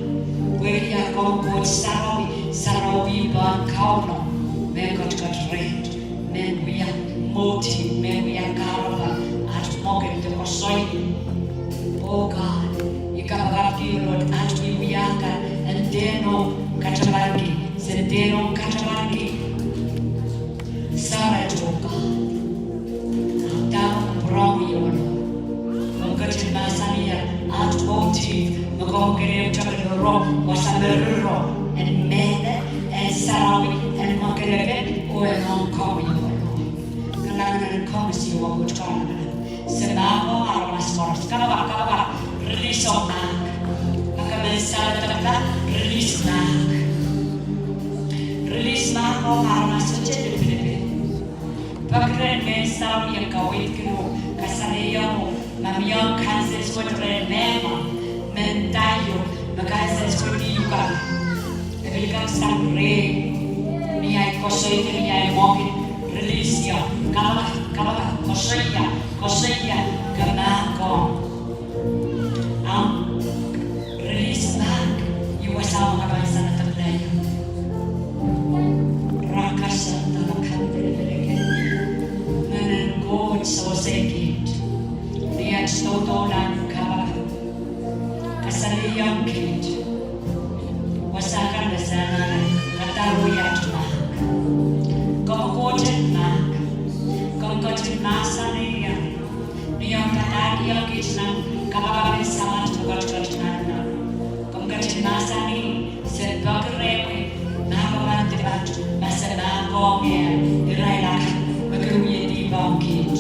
Pwehki komw Koht sarawi, sarawi pahn Kauno, mehn ketiket rehn, mehn wia motive, mehn wia kahrepe, at mwekid de koasoi. Oh God, I kapakapki, oh Lord, at wia kan en dehn oh katamanki, se dehn oh katamanki. Saret, oh God. Ahpw dahme pwurehng wia, oh Lord, komw ketin mahsanih at motive, me komw kin epwtehn rong wasa me riro, en mehlel, en sarawi, en mwakelekel, oh en ong komwi, oh Lord. Kalahngan en komwi Siohwa Koht, kalahngan. Se mahkohng aramas koaros. Kapakap, kapakap, release ong mahk. Ma ke men saledekla, release mahk. Release mahk ong aramas sohte lipilipil. Pekeren Ngehn Sarawi en kaweidki uhk, kasalehiong uhk, ma mie cancel wet rehn mehkot, mendahte ieu, me cancel wet ieu kan. E pil kak sang rehi, ni ahi koasoi, ni ahi mwekid, release ie, kapakap, kapakap, koasoia, koasoia, ke mahkohng. Ahmw release mahk, I wasa me ke pahn saledekla ie. Rakasang Tamana Kapwaiada, Ngehn en Koht sewese kiht. Ni at doudoulang kapakap, kasalehiong kiht. Wasa kan me se anahne kadarohi at mahk. Komw Koht en mahk. Komw ketin mahsanih ie. Ni omw padahkihong kiht nan kapakap en Samat me ketiket nan, nan. Komw ketin mahsanih, se peki rehmwi, mahkohng department, ma se mahkohng ie, irail akan me kin wie dihpwohng kiht.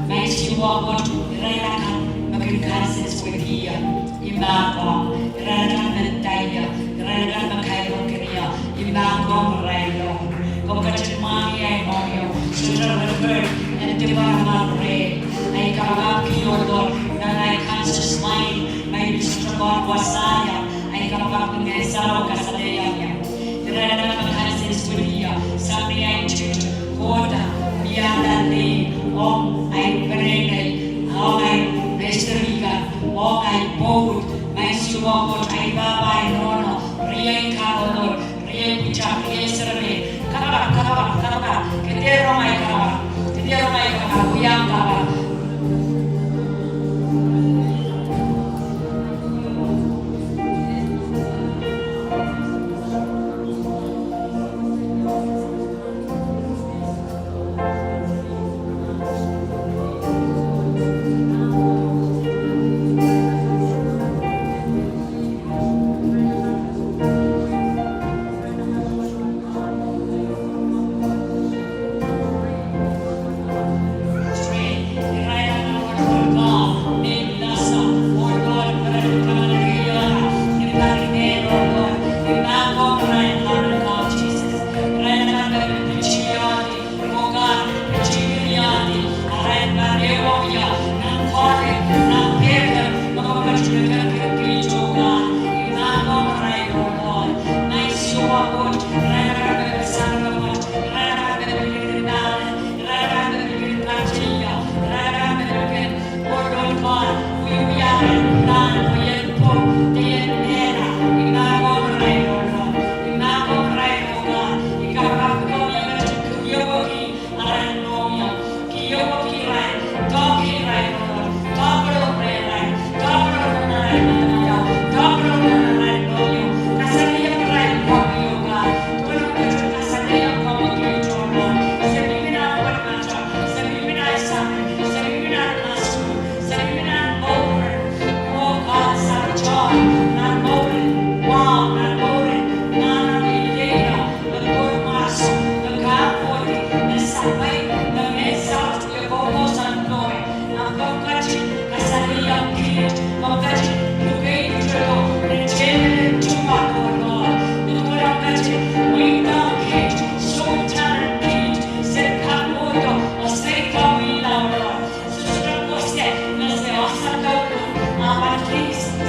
Maing Siohwa Koht, irail akan me kin cancel wet ie, I mahkohng. Irail akan me mendahte ie, irail akan me kailongkin ie, I mahkohng irail. Komw ketin mwahngih ahi mohngiong, sohte refer en diparaman rehi. Ahi kapakapki, oh Lord, nan ahi conscious mind, ma I pil sohte pahn wasa ie, ahi kapakapki Ngehn Sarawi kasalehiong ie. Irail akan me cancel wet ie, sang ni ahi tikitik, kohda, wiahla lih ong ahi peneinei, ong ahi mesterikan, ong ahi pwoud, Maing Siohwa Koht, ahi pahpa, ahi nohno, riei kan, oh Lord, riei pwutak, riei serepein. Kapakap, kapakap, kapakap. Ke dehr rong ahi kapakap. Ke dehr rong ahi kapakap. Wia kapakap. At least,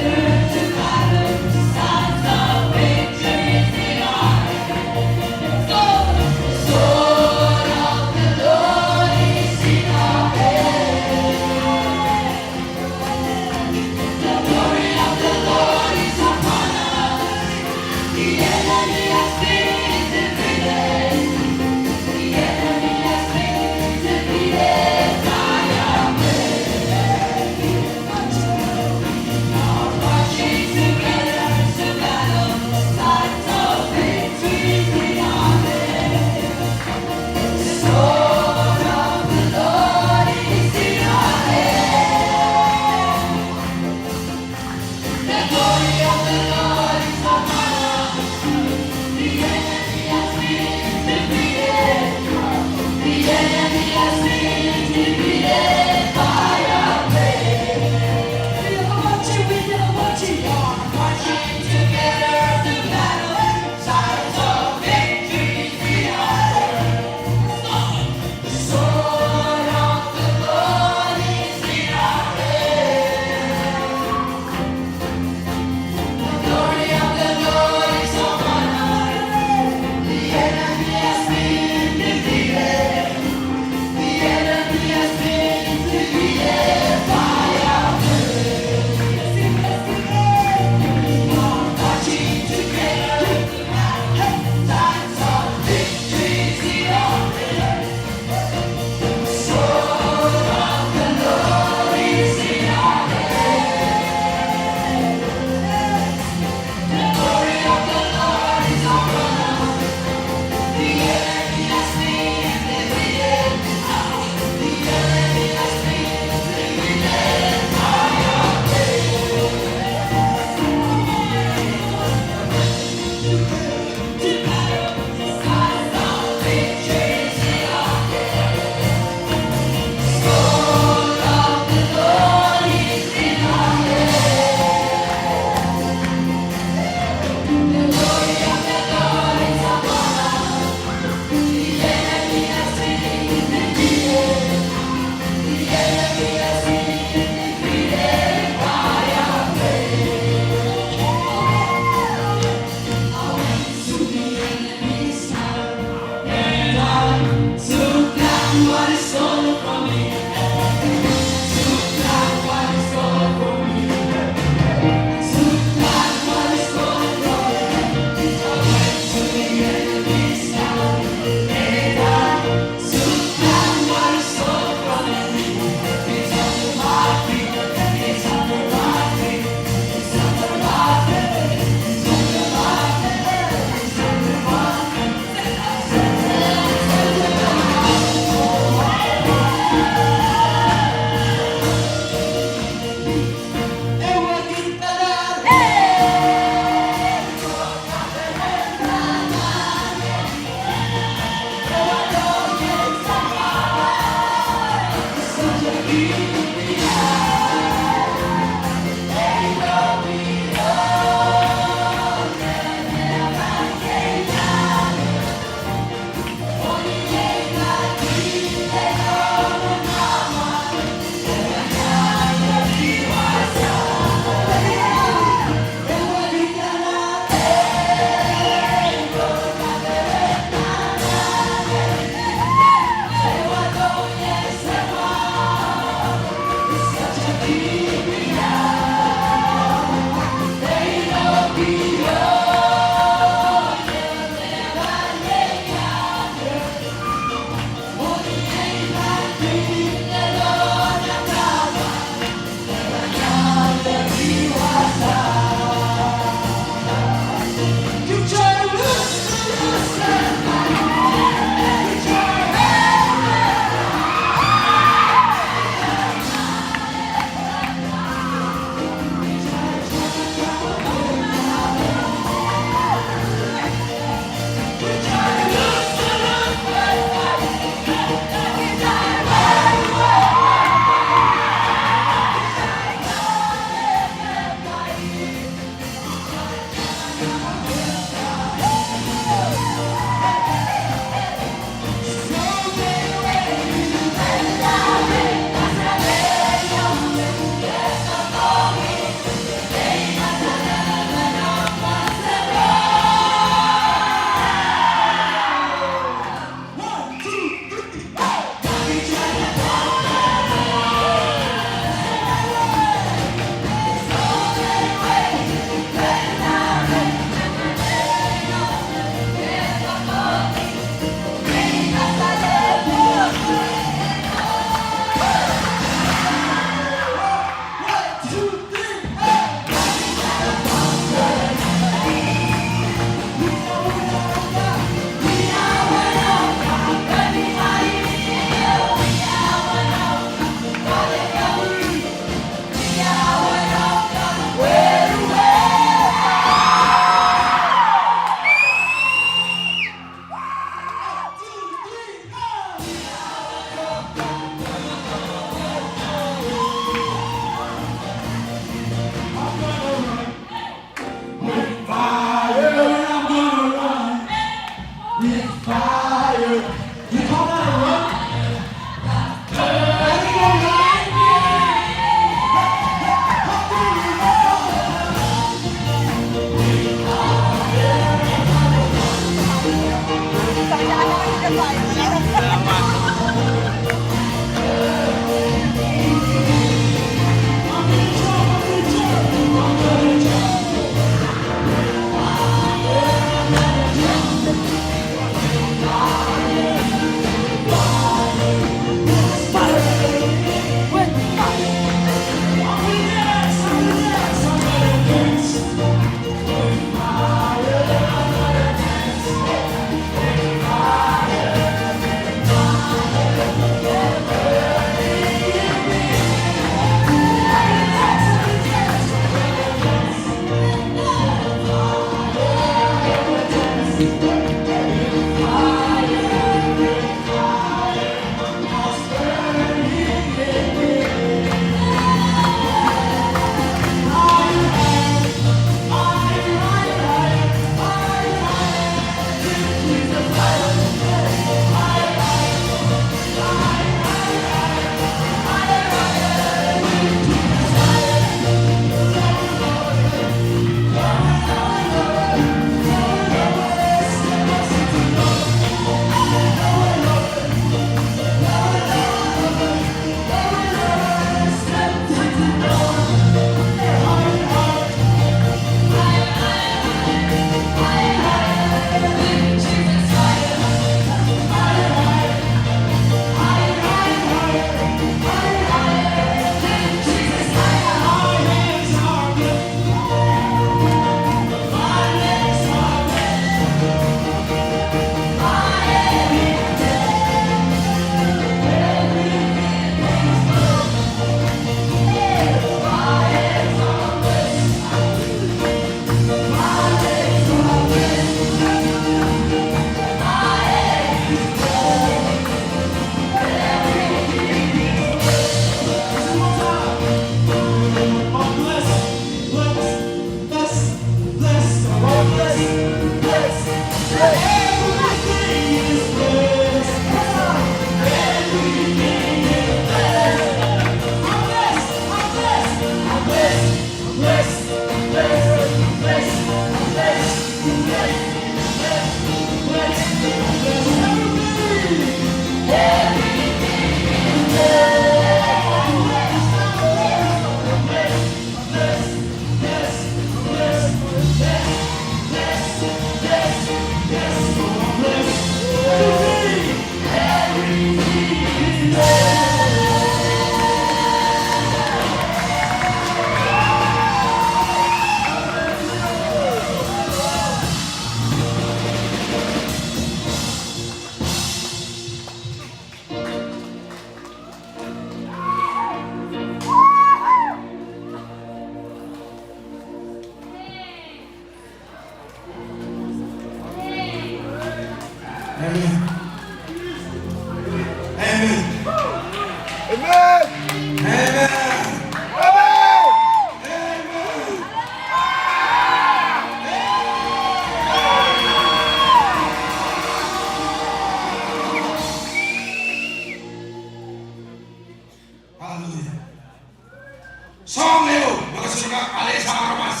Soang ehu me ke sohte kak alehdi aramas.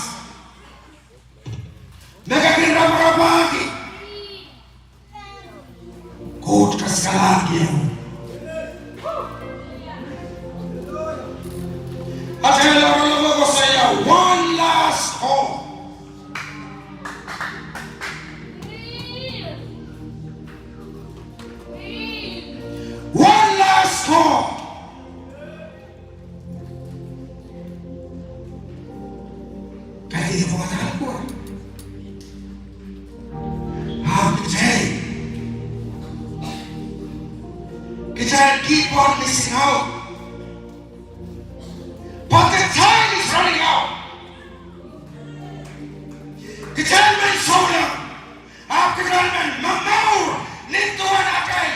Me ke kin raparapahki. Koht kasalehdi ehu. Atail oaralap koasoia one last call. One last call. Kaidehn pwangadahr ko. Ahpw kitail, kitail keep on missing out. But the time is running out. Kitail men souleng, ahpw kitail men momour nin duwen atail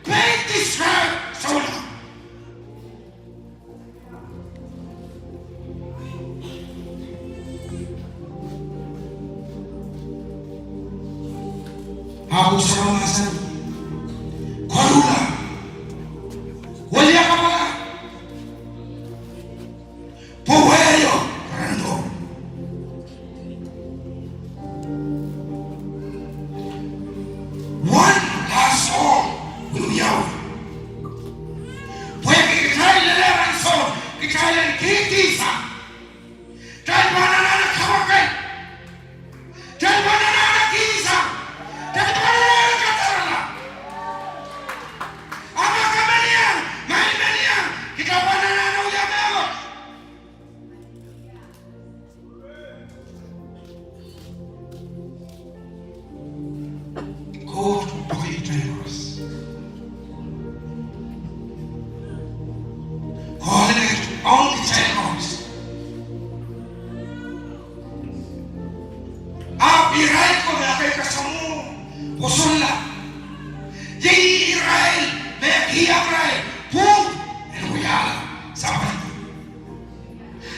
pein distract souleng. Ahpw Sarawi mahsanih, koluhla, weliakapwala, pwe wehio rehn Koht. One last call, wiawi. Pwehki kitail lel ansou, kitail en kihdi sang. Kitail pahn anahne kapwakei. Kitail pahn anahne kihdi sang. Kitail pahn anahne kadarala. A ma ke men iang, ma I men iang, kitail pahn anahne wia mehkot. Koht pwekihte koaros. Koht pwekihte koaros. Ahpw irail ko me ekei kasamwo pwosonla. Iei irail me kihong irail pwung en wiahla sapwellime.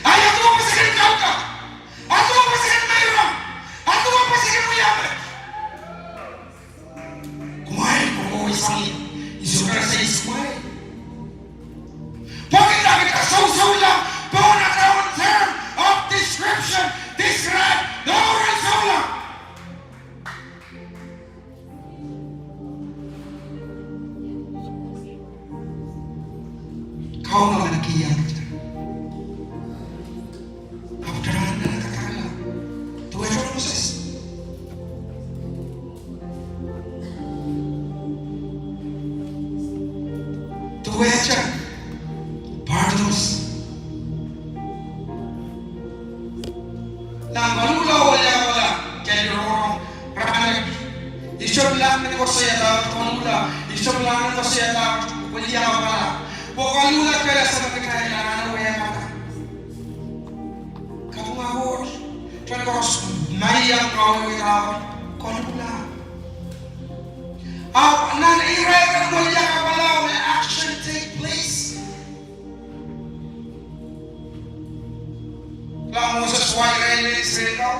Ahi, aduwen pwe se kin kauda, aduwen pwe se kin meirong, aduwen pwe se kin wia met. Kumwail kohkohwei sang ie, I sohte kak sehse kumwail. Pwehki kitail sohte souleng pohn atail own term of description, distract, mouren souleng. Kauno men kihong kitail. Ahpw kitail anahne kadarala. Duwehte Moses. Duwehte Bartimaeus. Nan koluhla oh weliakapwala, kitail rongorong rahnwet. I sohte pilahn koasoiada koluhla, I sohte pilahn koasoiada weliakapwala. Pwe koluhla kitail ese me kitail anahne wehkada. Kapinga Koht, kitail koaros maiang kawehwehda koluhla. Ahpw nan irair en weliakapwala, where action take place. Kilang, Moses wa irail mehn Israel ko.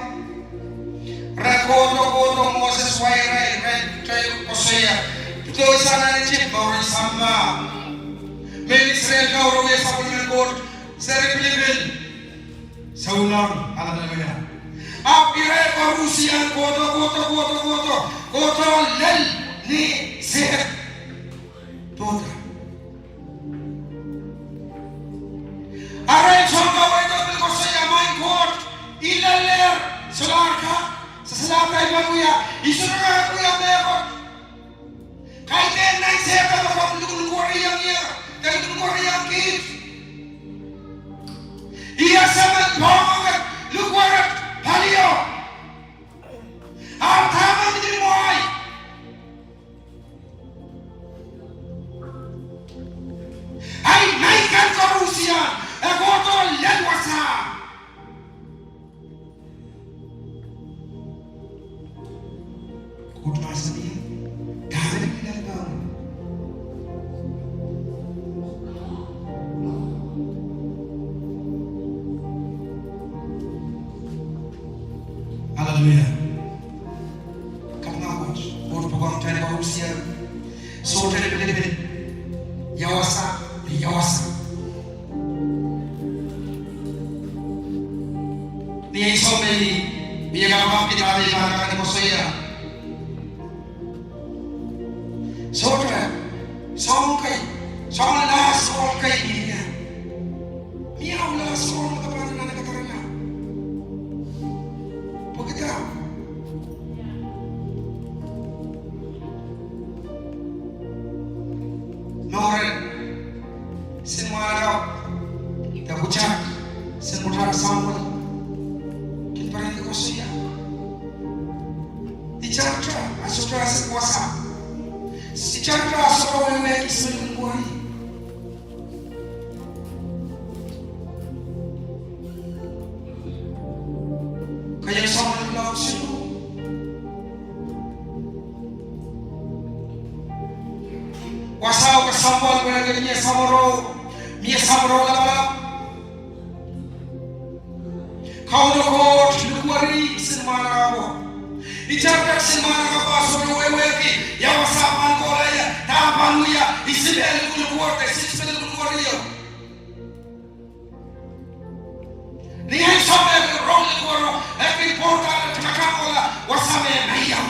Re kohdo, kohdo, Moses wa irail, irail, irail koasoia. Pidoi sang nan Isip, mour en sampah. Mehn Israel ko re wia sapwellimen Koht seri pilipil. Souleng, hallelujah. Ahpw irail koaros iang kohdo, kohdo, kohdo, kohdo, kohdo lel ni sehd. Dohda. Eri sounpar wet pil koasoia, Maing Koht, I lelehr, solahr kak sasalehda I men wia, I sohte kak wia mehkot. Kaidehn nan sehd me komw lukuhlukeriong ie, de lukuhlukeriong kiht. I ese me poahngoaket lukweret palio. Ahpw dahme mihmi mwoahi? Ahi, mehn kan koaros iang, e kohdo lel wasa. Koht mahsanih, dahme mihmi lel pahn. Hallelujah. Kapinga Koht, Koht pwukoahng kitail koaros iang. Sohte lipilipil. Ia wasa, ia wasa. Ni ansou me I mie kapakapki dahme I pahn kak koasoia, sohte, soahng kei, soahng last call kei mie, mie last call me ke pahn anahne kadarala. Pwehki dah? Mour en Sinmwahnarapw de pwutak, Sinmwahnarapw Samuel, kin pahn koasoia. Itail ahpw sohte ese wasa. Itail ahpw sohte wehwehki soangen wari. Keieu Samuel laud siluh. Wasao kesempwal pwehki mie samworo, mie samworo lapalap. Kauno Koht likwerih Sinmwahnarapwo. Itail kak Sinmwahnarapwo sohte wehwehki ia wasa pahn kohla, ia dah pahn wia, ihs me lukuluk wet, ihs me lukuluk wet io. Ni ansou me rong likwerih, e pil pwurda me kak kohla wasa me meieu.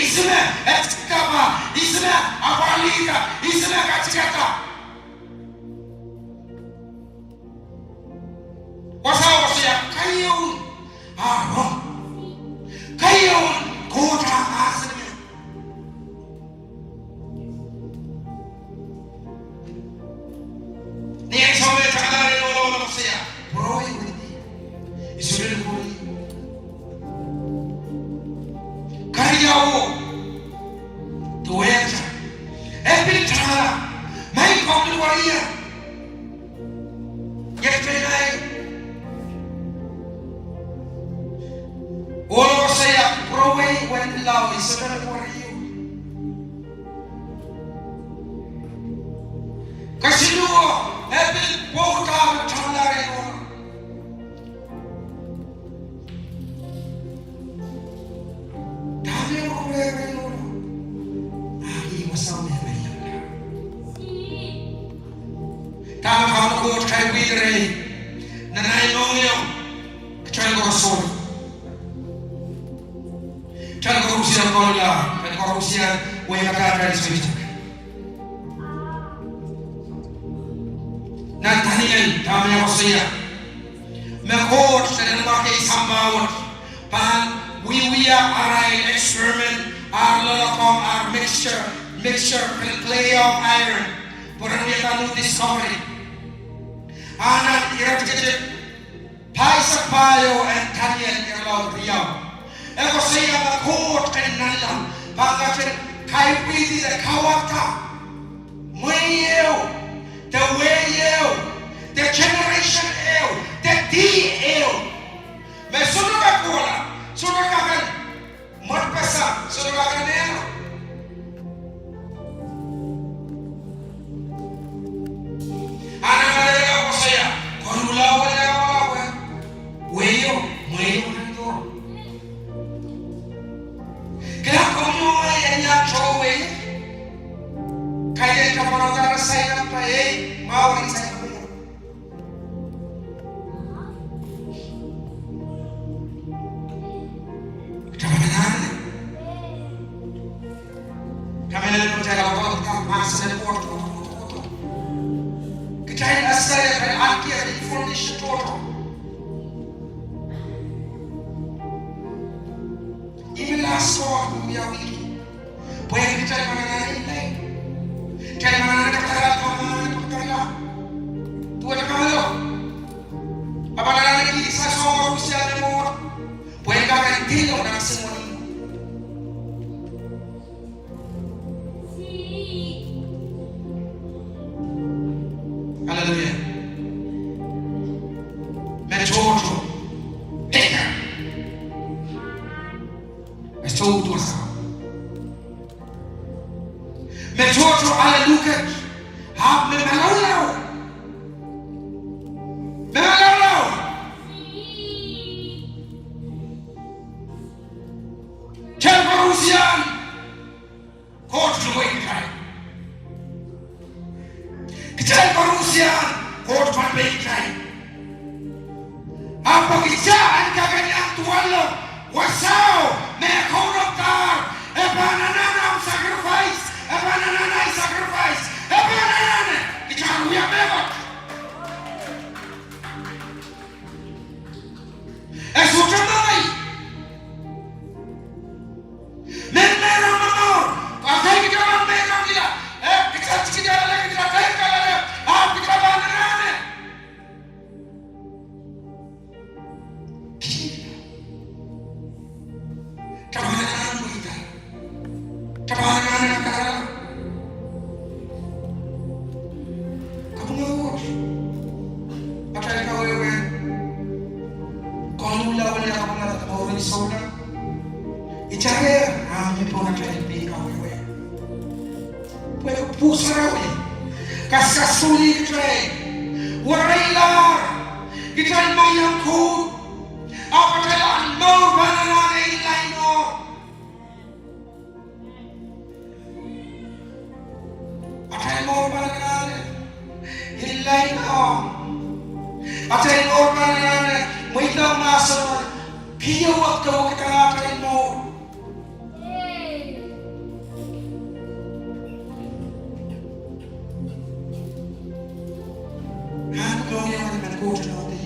Ihs me etikada, ihs me apwalihda, ihs me katikada. Wasao koasoia, keieun, ah, rong. Keieun Koht ah mahsanih. Ni ansou me tahnlahng en ohlahng koasoia, pwurowei wehwehki. Israel pwurowei. Keriau, duwehte. E pil tahnlahng, ma I pahn wia. Iet me nai. Ohl koasoia, pwurowei wehwehki, I sohte likwerih. Kesiluh, e pil pwutak me tahnlahng en ohl. Dahme wehwehki en ohl? Ahki wasao me meieu. Dahme Kauno Koht kaipwihdi rehi? Nan ei mohngiong, kitail koaros, kitail koaros ia kola, kitail koaros ia wehkada kitail sohte. Nan Daniel, dahme e koasoia? Me Koht, Daniel, me kei sampah wet, pahn wiewia arail experiment, ar loalokong, ar mixture, mixture, pil clay or iron, pwe ren wiahda new discovery. A nan iretikitik pahisek pahieu en Daniel irelaud riau, e koasoia me Koht en nanleng pahn ketin kaipwihdi de kauwada mwehi ehu, de wehi ehu, de generation ehu, de dih ehu. Me sohte kak kohla, sohte kak en mwadpeseng, sohte kak en mehla. A nan Daniel e koasoia, koluhla wehla, wehio, mweio nan doh. Kila komwi oh ngehi en iang towe, kaidehn kapwaiada sign up, pa ei, mwahu en sign up. Taman anahne. Taman anahne, kitail awa, kitail mahsanih Koht, Koht, Koht, Koht. Kitail asaia, kitail ahkia information tohto. Ih me last call, wiawi. Pwe kitail pahn anahne, kitail pahn anahne kadarala, pahn anahne kadarala. Duwehte kamelo. A pahn anahne kihsang soangen koarusie me mwo. Pwe kak en dihlo nan Semwen. Hallelujah. Me tohto. Bigger. Me tohto, sa. Me tohto, hallelujah. Ahpw me malaulau. Me malaulau. Kitail koarusie, Koht luwei kitail. Kitail koarusie, Koht pahn pei kitail. Ahpw kita en kak iang duwehla wasao me e kaunop dar, e pahn anahne ahmw sacrifice, e pahn anahne ahi sacrifice, e pahn anahne kita en wia mehkot. E sohte mei. Mehn meirong momour, kaidehn kita pahn meirongkihla, eh, kita tikidalale, kita kaitkahla, ahpw kita pahn anahne. Kita pahn anahne kita. Kita pahn anahne kita. Kaping en Koht. Atail kawehwe. Koluhla wia kaping en Koht, mouren souleng. Ita reh, ah, me pohn atail pein kawehwe. Pwe Pwuhk Sarawi kasakasuhlie kitail, wereilahr kitail me iang Koht, ahpw atail mour pahn anahne ilaino. Atail mour pahn anahne ilaino. Atail mour pahn anahne, mweidehng mahsen, kihwei, kihwei kitail atail mour. Ahn mohngiong en Koht nohte.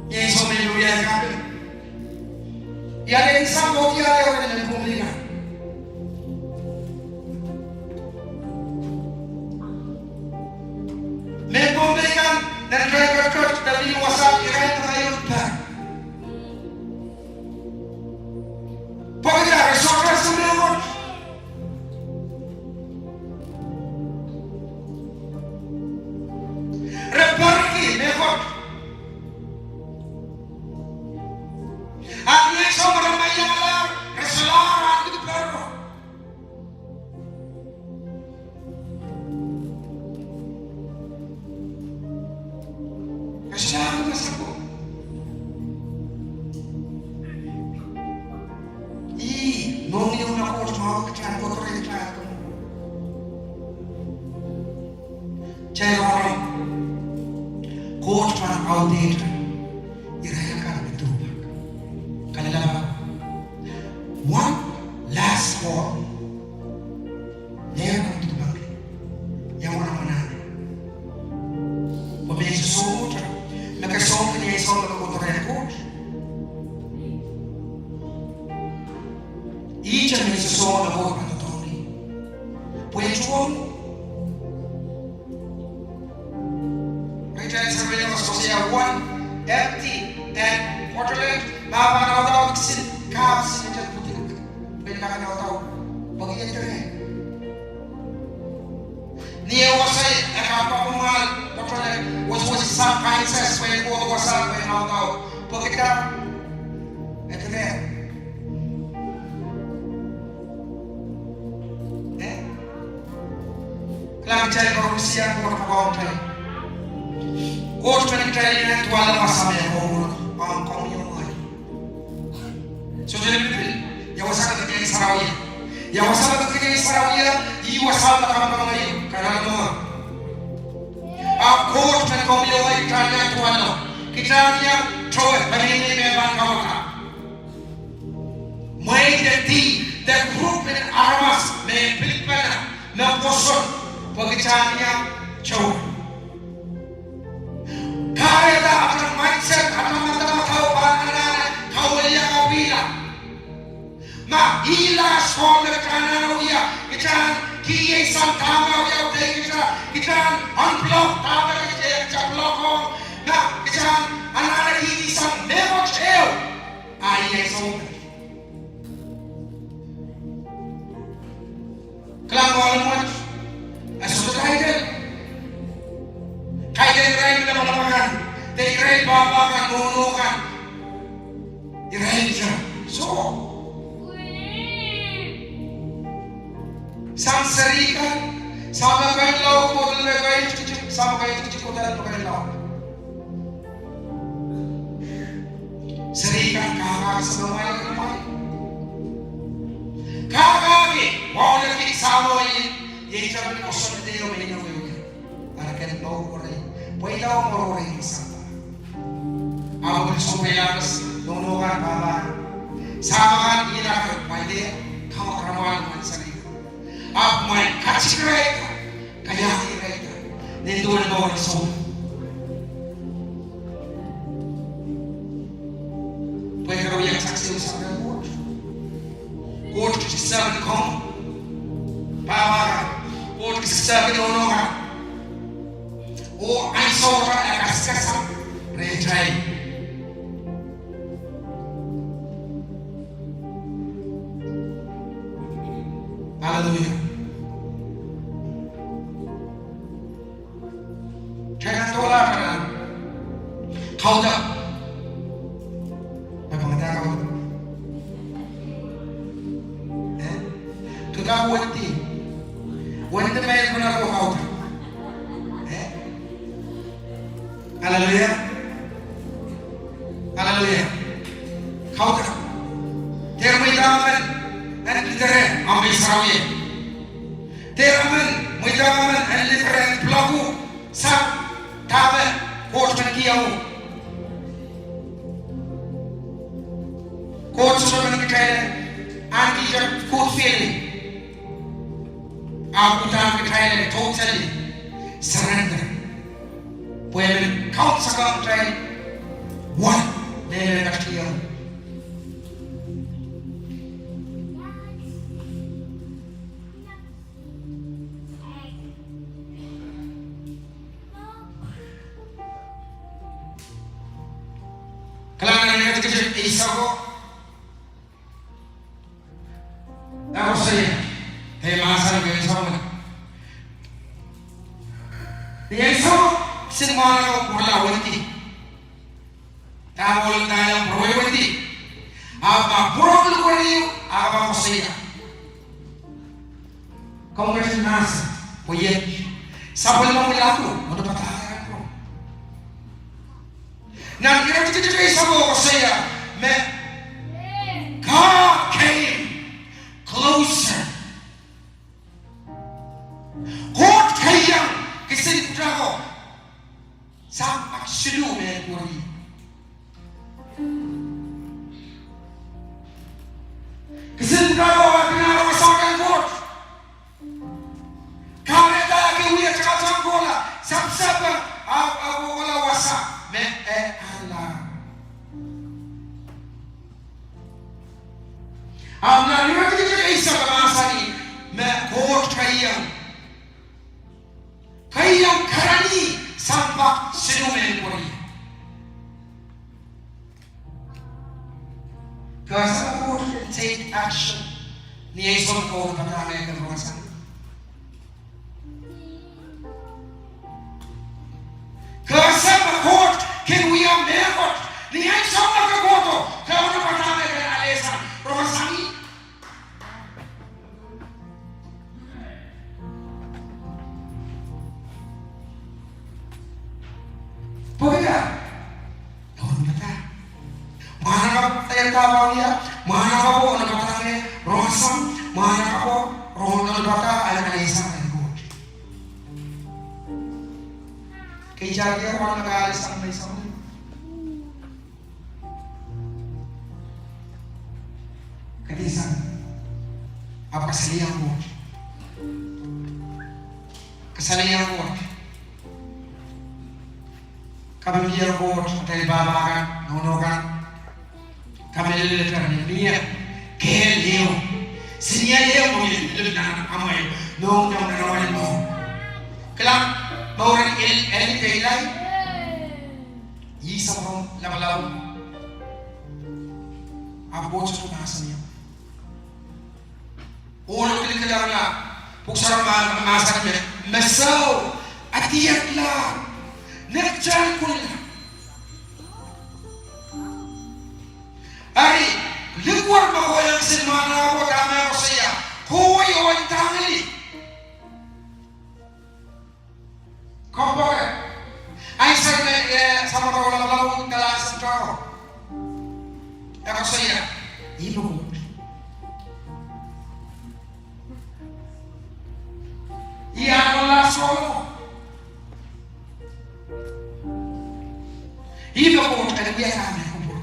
Ia soh me I wia kaping. Ia lel sang Koht ia lel wia lel pwung lika. Me pwung lika, nan irail ketiket, nan lih wasa, irail ketiket pahn. Pwehki re sohte ese mehkot. Re perki mehkot. Ahn ie soh me re meiangala, re solahr ahneki pehro. Re solahr ahneki pehro. Ih mohngiong en Koht me kita en kohdo rehtail. Kitail rong, Koht pahn audehte irail akan me duhpek. Kalelapak. One last call. Nein duhpek. Ia wahn anahne. Pwe me sohte, me ke sohte, ni sohte me kohdo rehn Koht. Ihte me sohte me Koht pahn doadoahngki. Pwe tuhwong. Rehtail survey numbers, Hosea one, empty and waterland, ma pahn audaud kisin, kahpwal kisin, iten pwutik, pwe en kak audaud, pwe kihong ire. Ni eh wasa, e kak pahn kumwail, waterland, wasa wasa sang kain sehse, pwe en kohdo wasa, pwe en audaud, pwe kita, e ire. Eh? Kilang, kitail koaros ese Koht me kaunopada. Koht me kitail en duwehla wasa me e komour ong komwi oh ngehi. Sohte lipilipil, ia wasa me kitail sarawi. Ia wasa me kitail sarawi, ih wasa me kitail pahn iang, kitail iang. Ahpw Koht me komwi oh ngehi kitail en duwehla. Kitail iang towe, pwe ih me pahn kaunopada. Mwein de dih, de group en aramas me pilipene, me pwoson, pwe kitail iang towe. Kahrehda atail mindset, atail madamadau pahn anahne kawiliakapihla. Ma ih last call me kitail anahne wia, kitail kihsang dahme wiawi, kitail, kitail unblock dahme kitail, kitail block ong, ma kitail anahne kihsang mehkot ehu. Ah, ia soh. Kilang, ohl en wet, e sohte kaidehn. Kaidehn irail me lapalap akan, de irail pahpa kan, nohno kan. Irail soh. Sang seri kan, sang me kain laud, kodol me kain tikitik, sang me kain tikitik, kodol me kain laud. Seri kan, kahkahki, sang me kain laud. Kahkahki, wauneki, sang me kain, iei tapin koasoandi me I men wehwehki. Pahn kin mour rei, pweida oh mour rei sang. Ahpw pil sohpeilahng nohno kan, pahpa kan, samwa kan, inda kan, pweida, kamwakamwahn mwail seri. Ahpw mwail katikirailda, kaiahkirailda, nin duwen mour rei soh. Pwe karawiak sakse sang Koht. Koht kisin seri komw, pahpa kan. Koht kisin seri nohno kan. Oh ansou kan e kasikasang rehtail. Hallelujah. Kitail en doula, kitail en kaudok. E pahn kitail kaudok. Eh? Kitail wendi. Wendi me e pahn kaudok. Eh? Hallelujah. Hallelujah. Kaudok. Dehr mweidohng emen en lidere omw Ngehn Sarawi. Dehr emen mweidohng emen en lidere, en piloko sang dahme Koht men kihong. Koht sohte men kitail en ahneki good feeling. Ahpw e udahn kitail en totally surrender. Pwe e men kaunsekong kitail wen me e men kihong. Kilang nan iretikitik eisek ko. Ahpw Hosea, e mahsanih ansou me, ni ansou kisin mwahnakapwo pwurala wendi. Dahme ohl en dahla pwurala wendi. Ahpw ma pwurala wendi, ahpw Hosea, komw ketin mahsanih, pwe ien sapwellime me lako, mwohn padahk rong. Nan iretikitik eisek ko, Hosea, me God came closer. Koht keiong kisin pwutako sang pak siluh me pwurala. Kisin pwutako e pil rong wasa kan Koht. Kahrehda e kin wia takatak kohla, sapsap, ahpw, ahpw kohla wasa me e ala. Ahpw nan iretikitik eisek e mahsanih me Koht keiong, keiong karanih sang pak siluh me pwurala. Ke ese me Koht kin take action ni ansou me ke onopada me ke rong sang? Ke ese me Koht kin wia mehkot ni ansou me ke kohdo, ke onopada me ke ale sang, rong sang? Pwehki dah? Onopada. Mwahnakapwo, e dahme wia? Mwahnakapwo onopada me rong sang, mwahnakapwo rong onopada, e ale sang en Koht. Kitail diar mwahnakapwo ale sang me sang. Kitail sang, ahpw kasalehiong Koht. Kasalehiong Koht. Kapingkihong Koht, atail pahpa kan, nohno kan. Kamehlele kan, mie kehl ehu, senior ehu, mie lel nan amwail mour, nan amwail mour. Kilang, mour en el, en el kehlail. Ih sapwellime lapalap. Ahpw Koht sohte mahsanih. Ohl kilkilang, pwuhk sarawi mahsanih me, me soh, adier la, nektar kunla. Eri, likwer me kohiong kisin mwahnakapwo dahme Hosea, kohwei oh ndahng lih. Kompoake. Ansou me, eh, samworo lapalap, dahla ansou me e koasoia, ih me Koht. Ih ahn kola soh. Ih me Koht en wia dahme kupwur.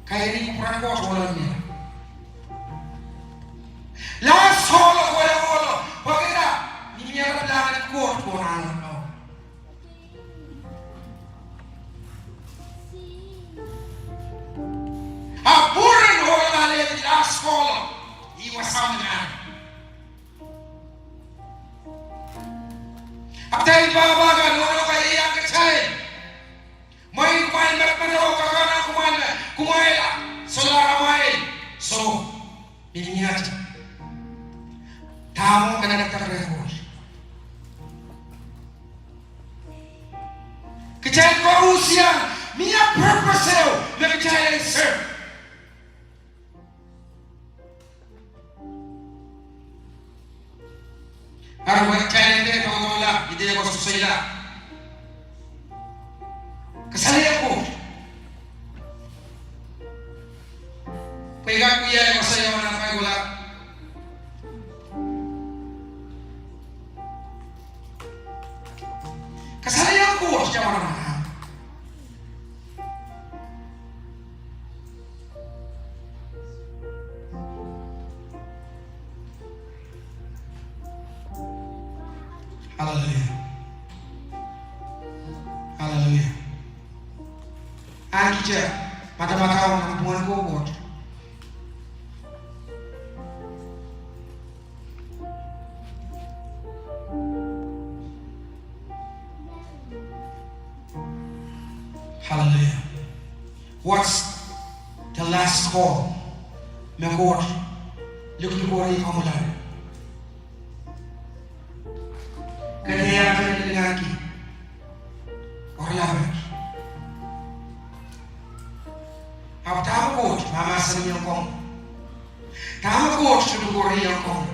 Kaidehn kupwuren Koht ohlonmehla. Last call, kohla kohla. Pwehki dah? Ni mie pilahn Koht kohla. A pwuren ohlong alehdi last call. Ih wasa me nan. Ahpw kitail pahpa kan, nohno kan, iang kitail. Mwein kumwail medemedewe, kakaun kumwail, kumwail, solahr amwail soh. Mie ni aht. Dahme kanan kak rehn Koht. Kitail koaros iang, mie purpose ehu me kitail en serve. Eri wehkitail en dehr pahn kohla, I dehr koasoisoila. Kasalehiong Koht. Pwe I kak wia koasoia nan Paipo la. Kasalehiong Koht, ia manaman. Hallelujah. Hallelujah. Ahnikihte madamadau nan pwungen Koht. Hallelujah. What's the last call me Koht likilikohr ih komwi lao? Ke dehr ahneki, oaralahr. Ahpw dahme Koht mahmahsanihong komwi? Dahme Koht likilikohriong komwi?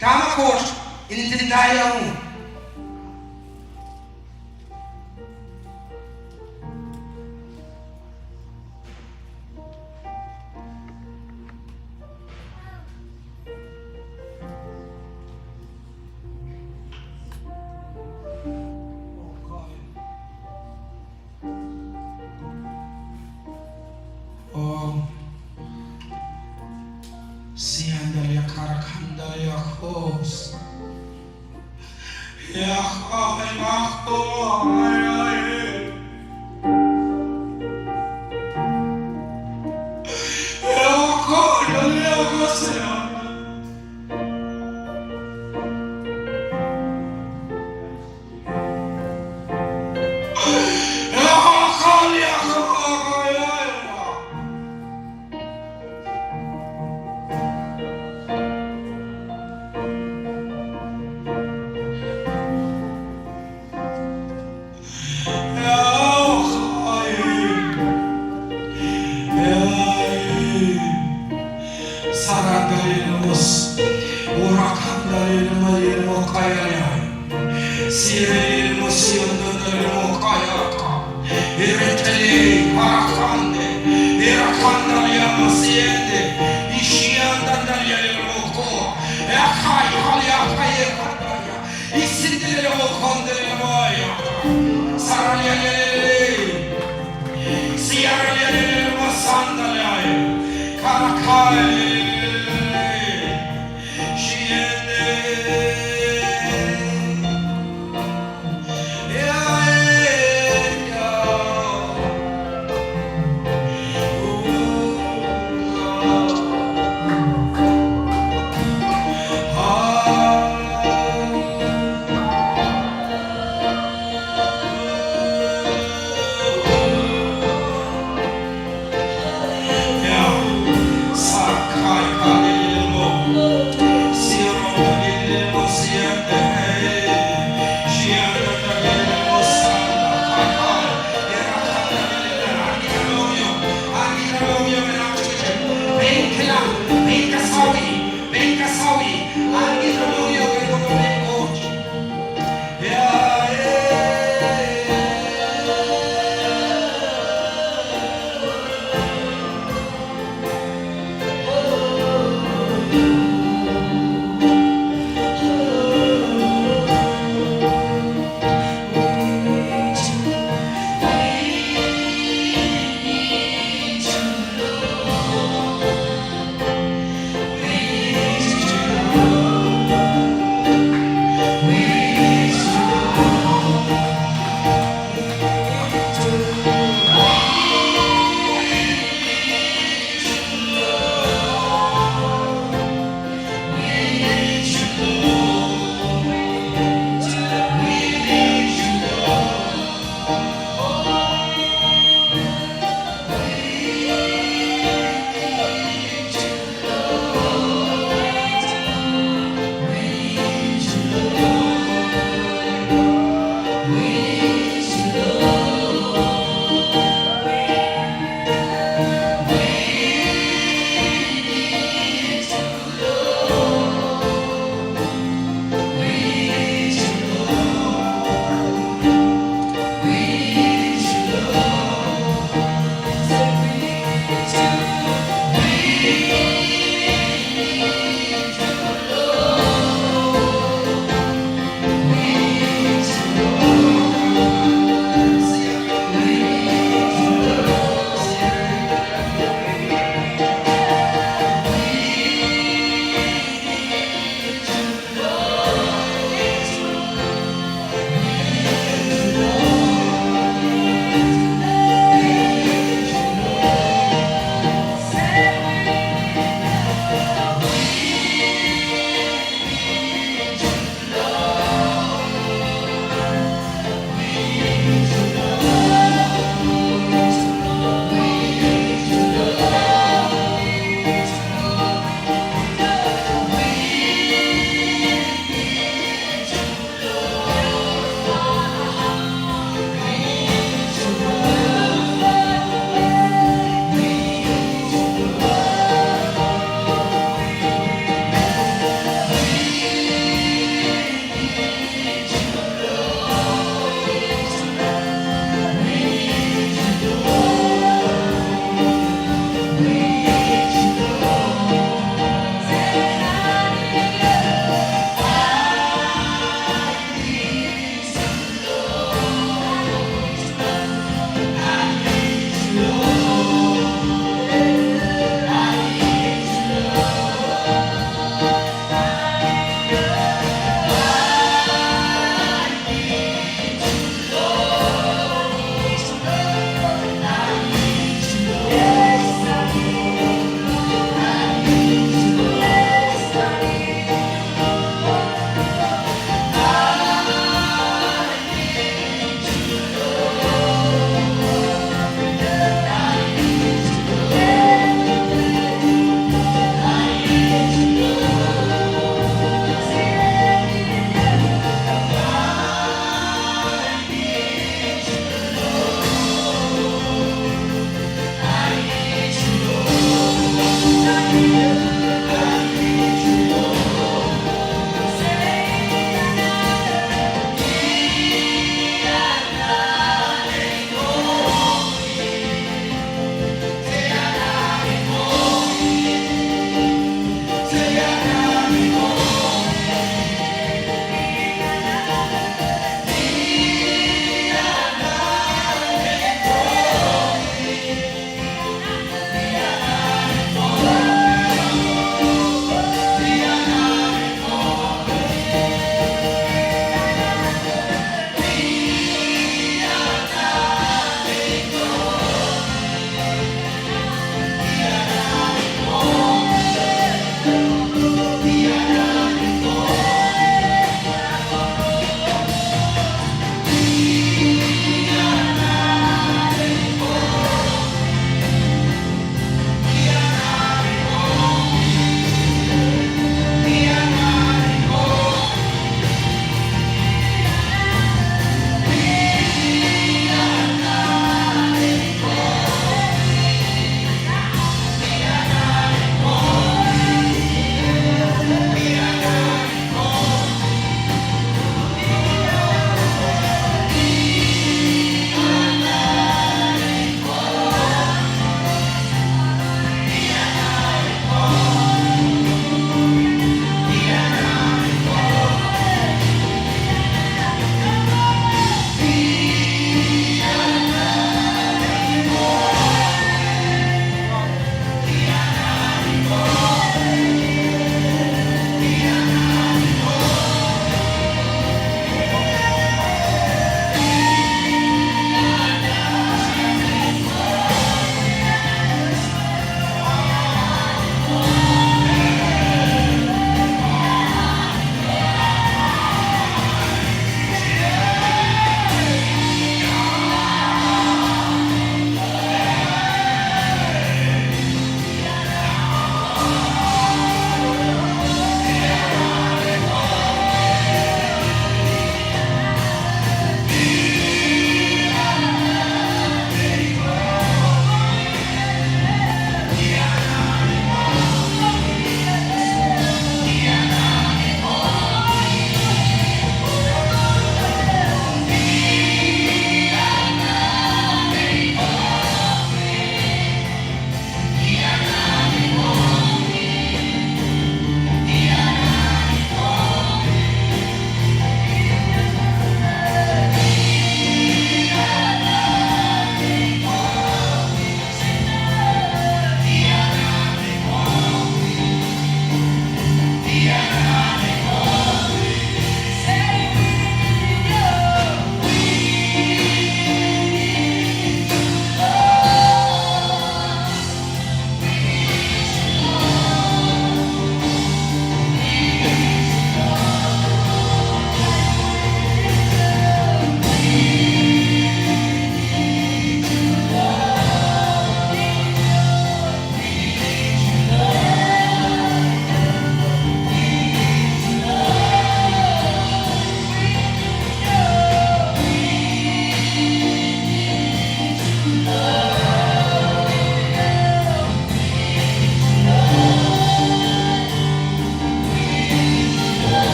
Dahme Koht ndinda iong uhk? Oh, siandalia, karakanda lia, kos. Saranda lel mwo, orakanda lel mwo, lel mwo kaialiai. Sierei lel mwo, siondon lel mwo kaiaka. Ire teli, arakande, irakanda lia mwo siende, isianda lel mwo ko, ekai kaliakai, ekai kanda lia. Isindilelo kondelelo ya. Saralialele. Siaralialele masandalai. Karakai. Siende.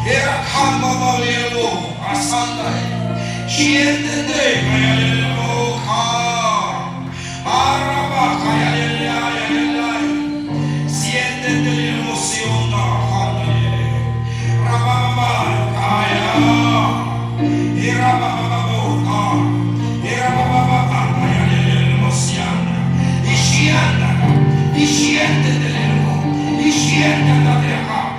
Ira kan momour lielo, asante. Siendende kaialiel, oh God. Arapa kaialiel, kaialiel. Siendende lielo, sienda kaialiel. Rapapapa, kaia. Irapapapa, oh God. Irapapapa, kaialiel, oh sienda. I sienda. I siendende lielo. I sienda, oh God.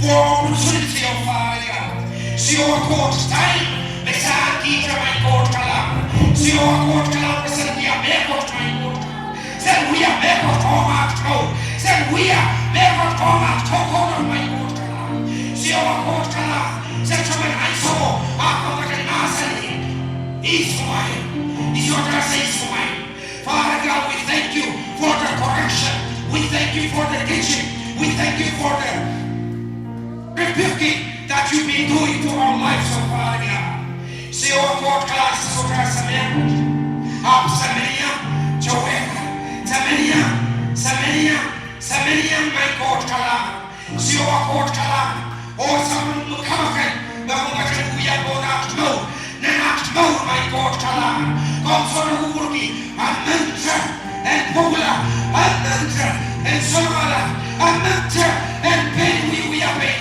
Opportunity, oh Father God. Siohwa Koht, time me se ahnekihte, maing Koht Kalahngan. Siohwa Koht Kalahngan, me sen wia mehkot, maing Koht Kalahngan. Sen wia mehkot ong at mour. Sen wia mehkot ong at kokohdo, maing Koht Kalahngan. Siohwa Koht Kalahngan, se tohn ansou, ah komw ketin mahsanih, Israel. Israel, Israel. Father God, we thank you for the correction. We thank you for the teaching. We thank you for the rebuking that you've been doing to our lives, oh Father God. Siohwa Koht Kalahngan, se sohte sameh. Ahpw sameh, towehda. Sameh, sameh, sameh, maing Koht Kalahngan. Siohwa Koht Kalahngan, oh sapwellime kemikal me komw ketin wia pohn at mour, nan at mour, maing Koht Kalahngan. Komw sohte kupwurki, amend en pwupwula, amend en soangen, amend en pein wiewia pein.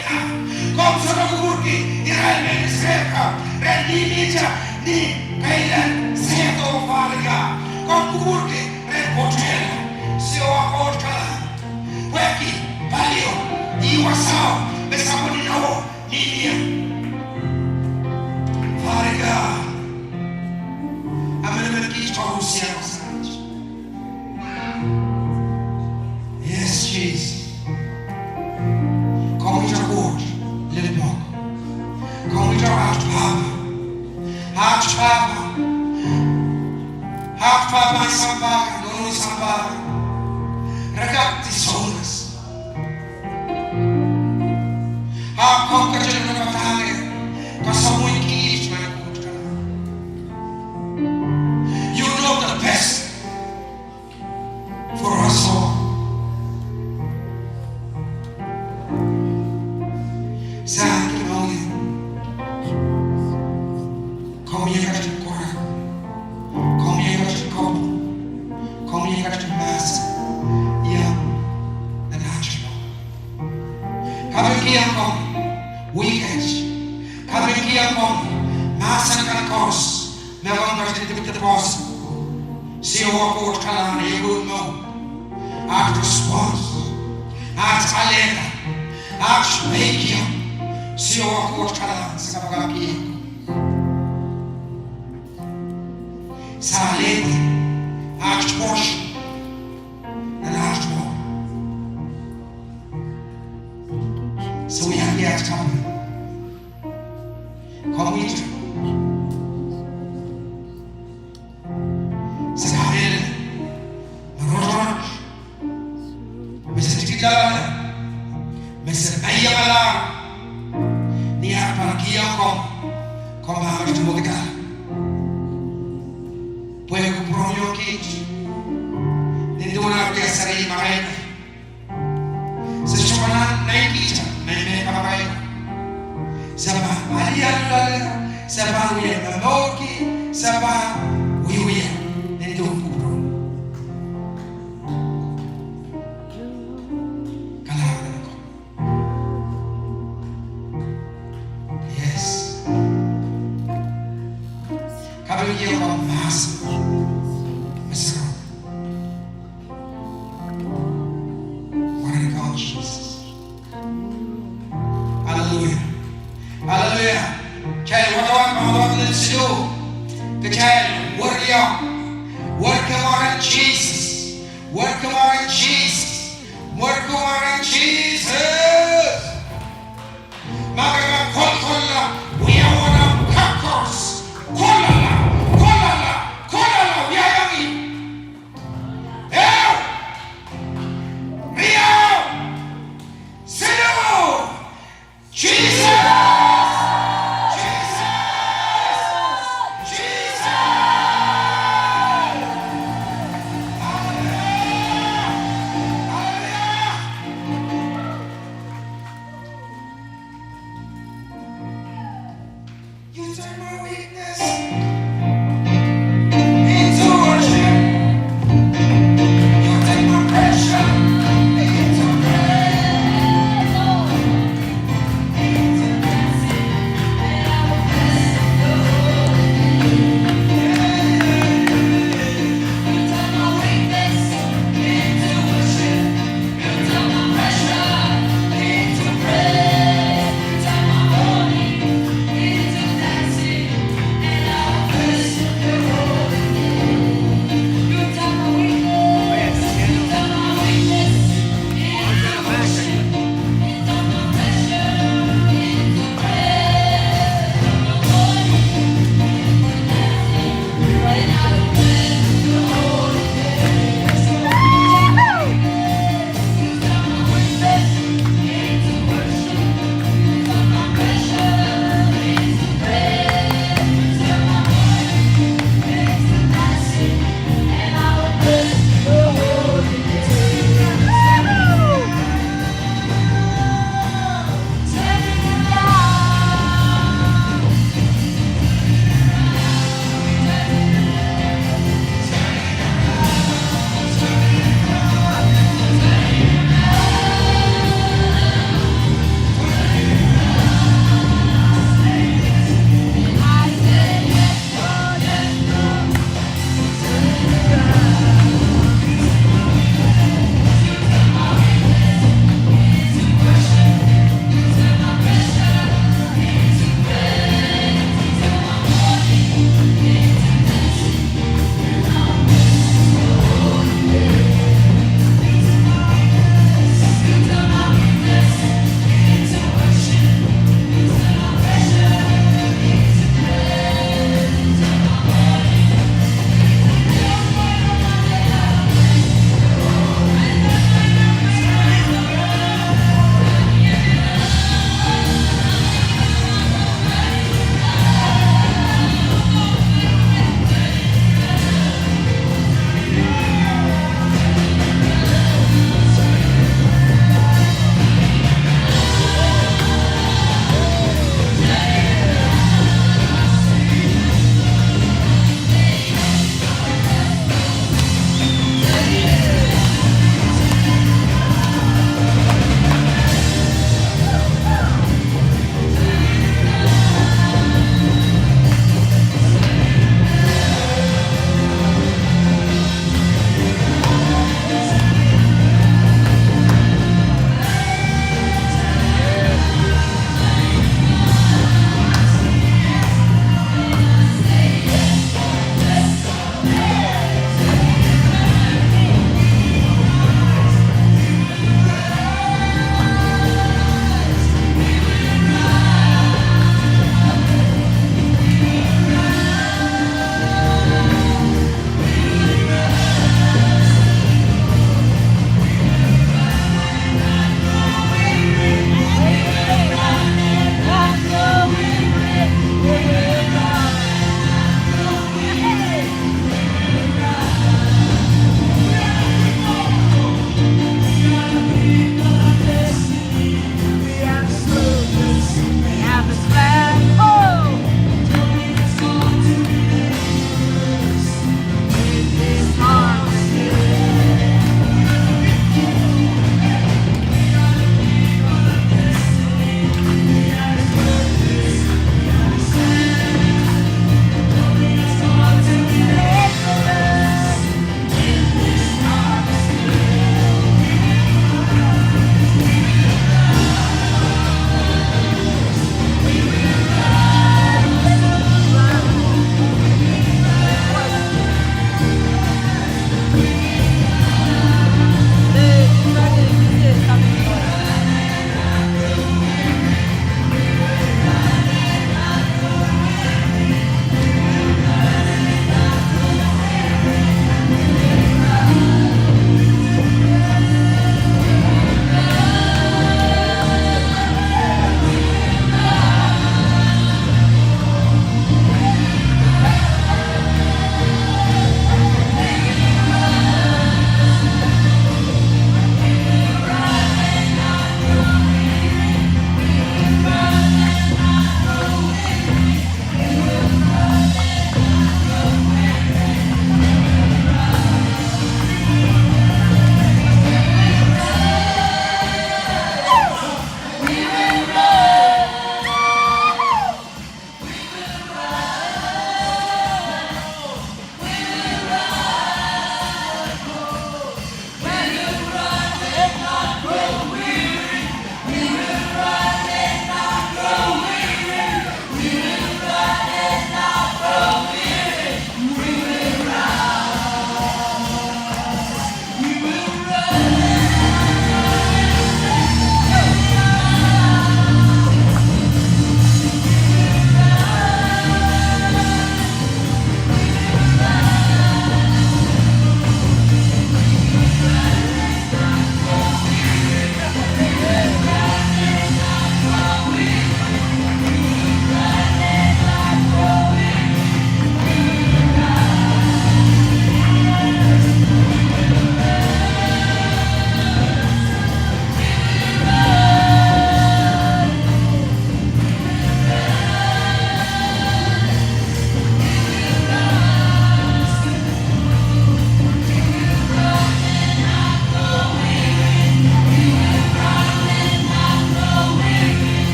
Komw sohte kupwurki irail me ni sehdo, ren mihmihte ni keilen sehdo, Father God. Komw kupwurki ren pwoatehla. Siohwa Koht Kalahngan, pwehki palio, ih wasao me sapwellime mihmi ie. Father God, emenemen kiht koaros, Siohwa Koht. Yes, Jesus. Komw Koht limpoak. Komw at pahpa. At pahpa. At pahpa, sampah, nohno sampah. Rekak di sounas. Ahpw komw ketin pahn kasamwohng kiht, maing Koht Kalahngan. You know the best for us all. Sang kinohie. Komw iang ketin korehng. Komw iang ketin kop. Komw iang ketin mahs. Ia, nan aht mour. Kapingkihong komw wihket. Kapingkihong komw mahsen kan koaros me komw ketin dipwisou. Siohwa Koht Kalahngan, ehu mour. At response. At alehda. At peikiong. Siohwa Koht Kalahngan, se kapakapkihong. Se alehda. At portion. Nan aht mour. Se wiahki at kaping. Komw ihte. Se kamehlele. Me rotorot. Me se tikilala. Me se meiengala. Ni at pahn kihong komw, komw pahn ketin wekidala. Pwe kupwuromw iong kiht. Nin duwen at wia seri marain. Se sohte pahn naitikihda me, me kamakai. Se pahn alialu loale, se pahn wia momourki, se pahn wiewia. Nin duwen kupwur. Kalahngan ko. Yes. Kapingkihong mahs. Mahs. Hallelujah. Hallelujah. Kitail wadawad, wadawad nan silu. Kitail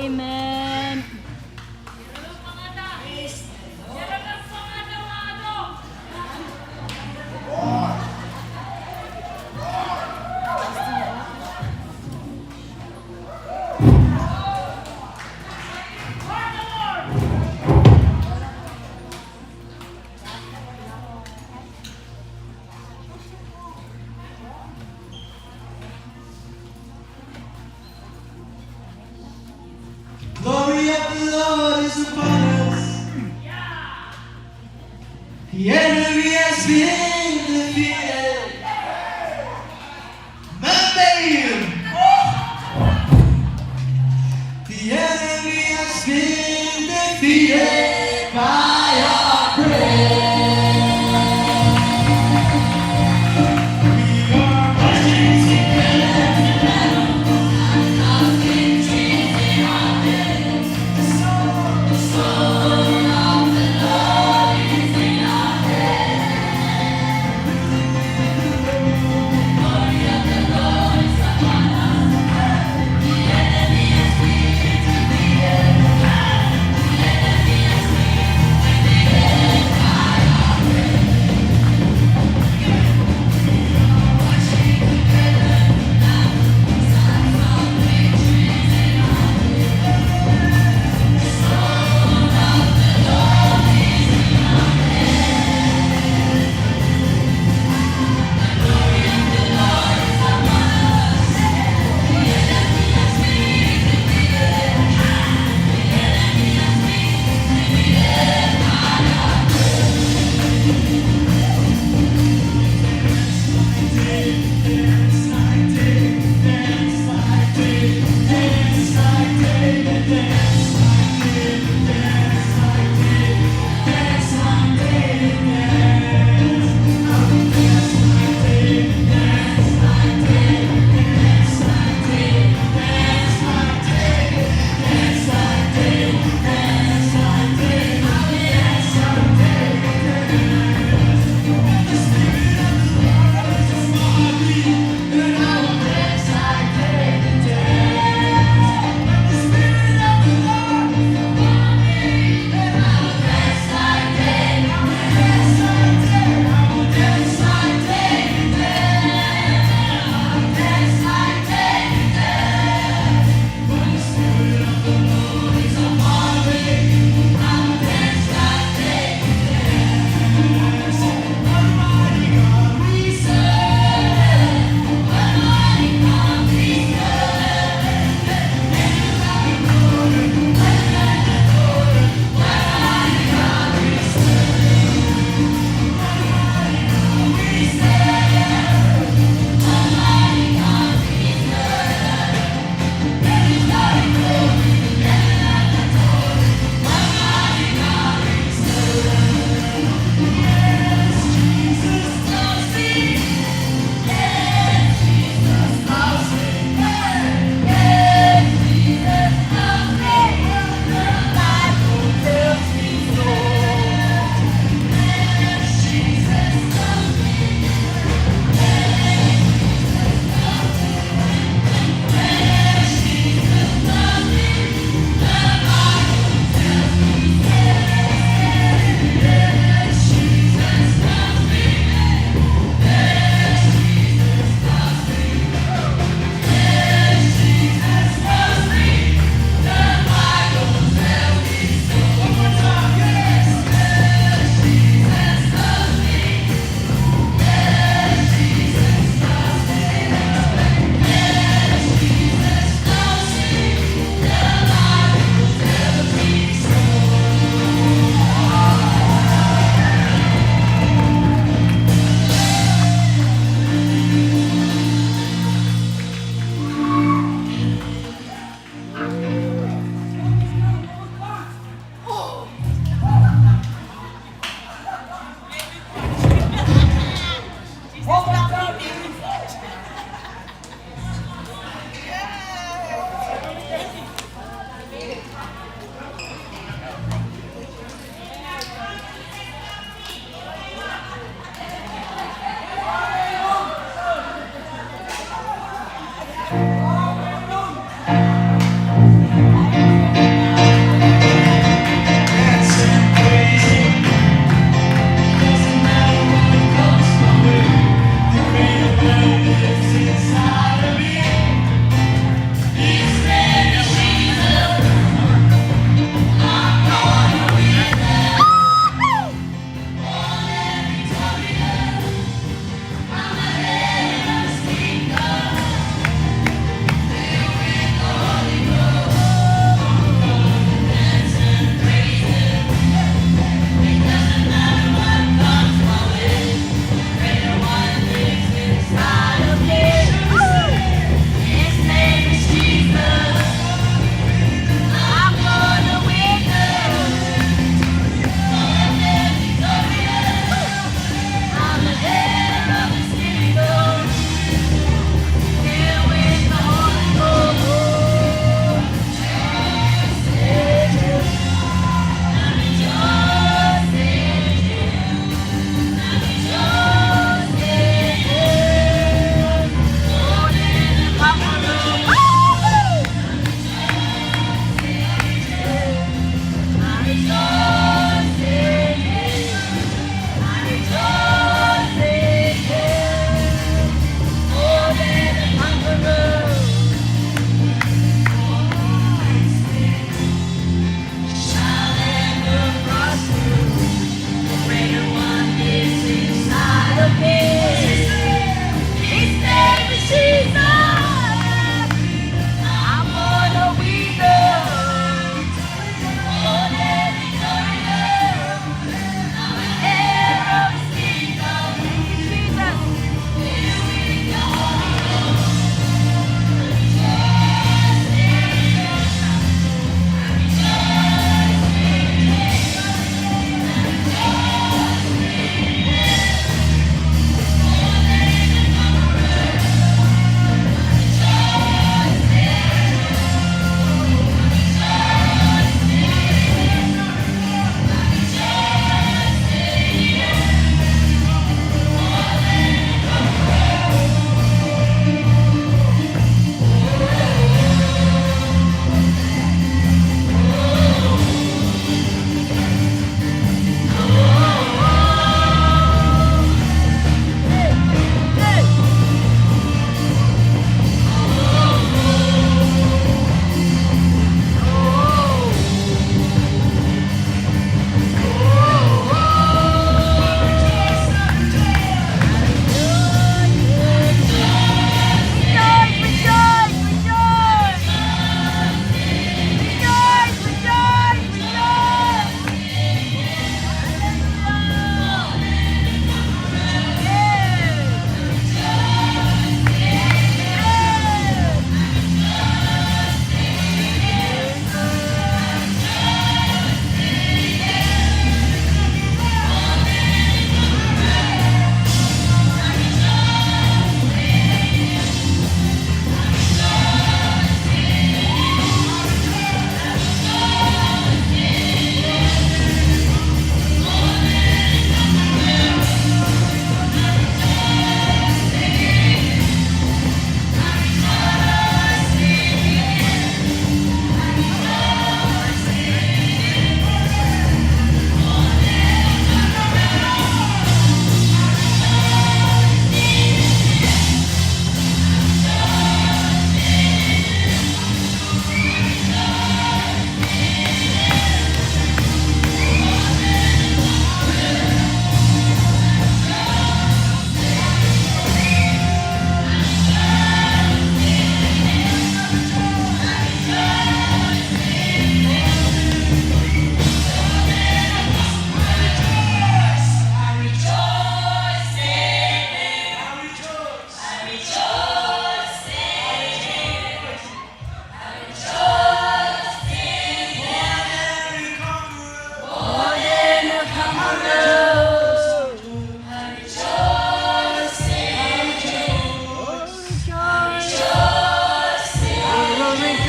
Amen. Glory of the Lord is upon us. The enemy has been defeated. Member, the enemy has been defeated by our praise. We are marching together.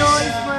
Rejoice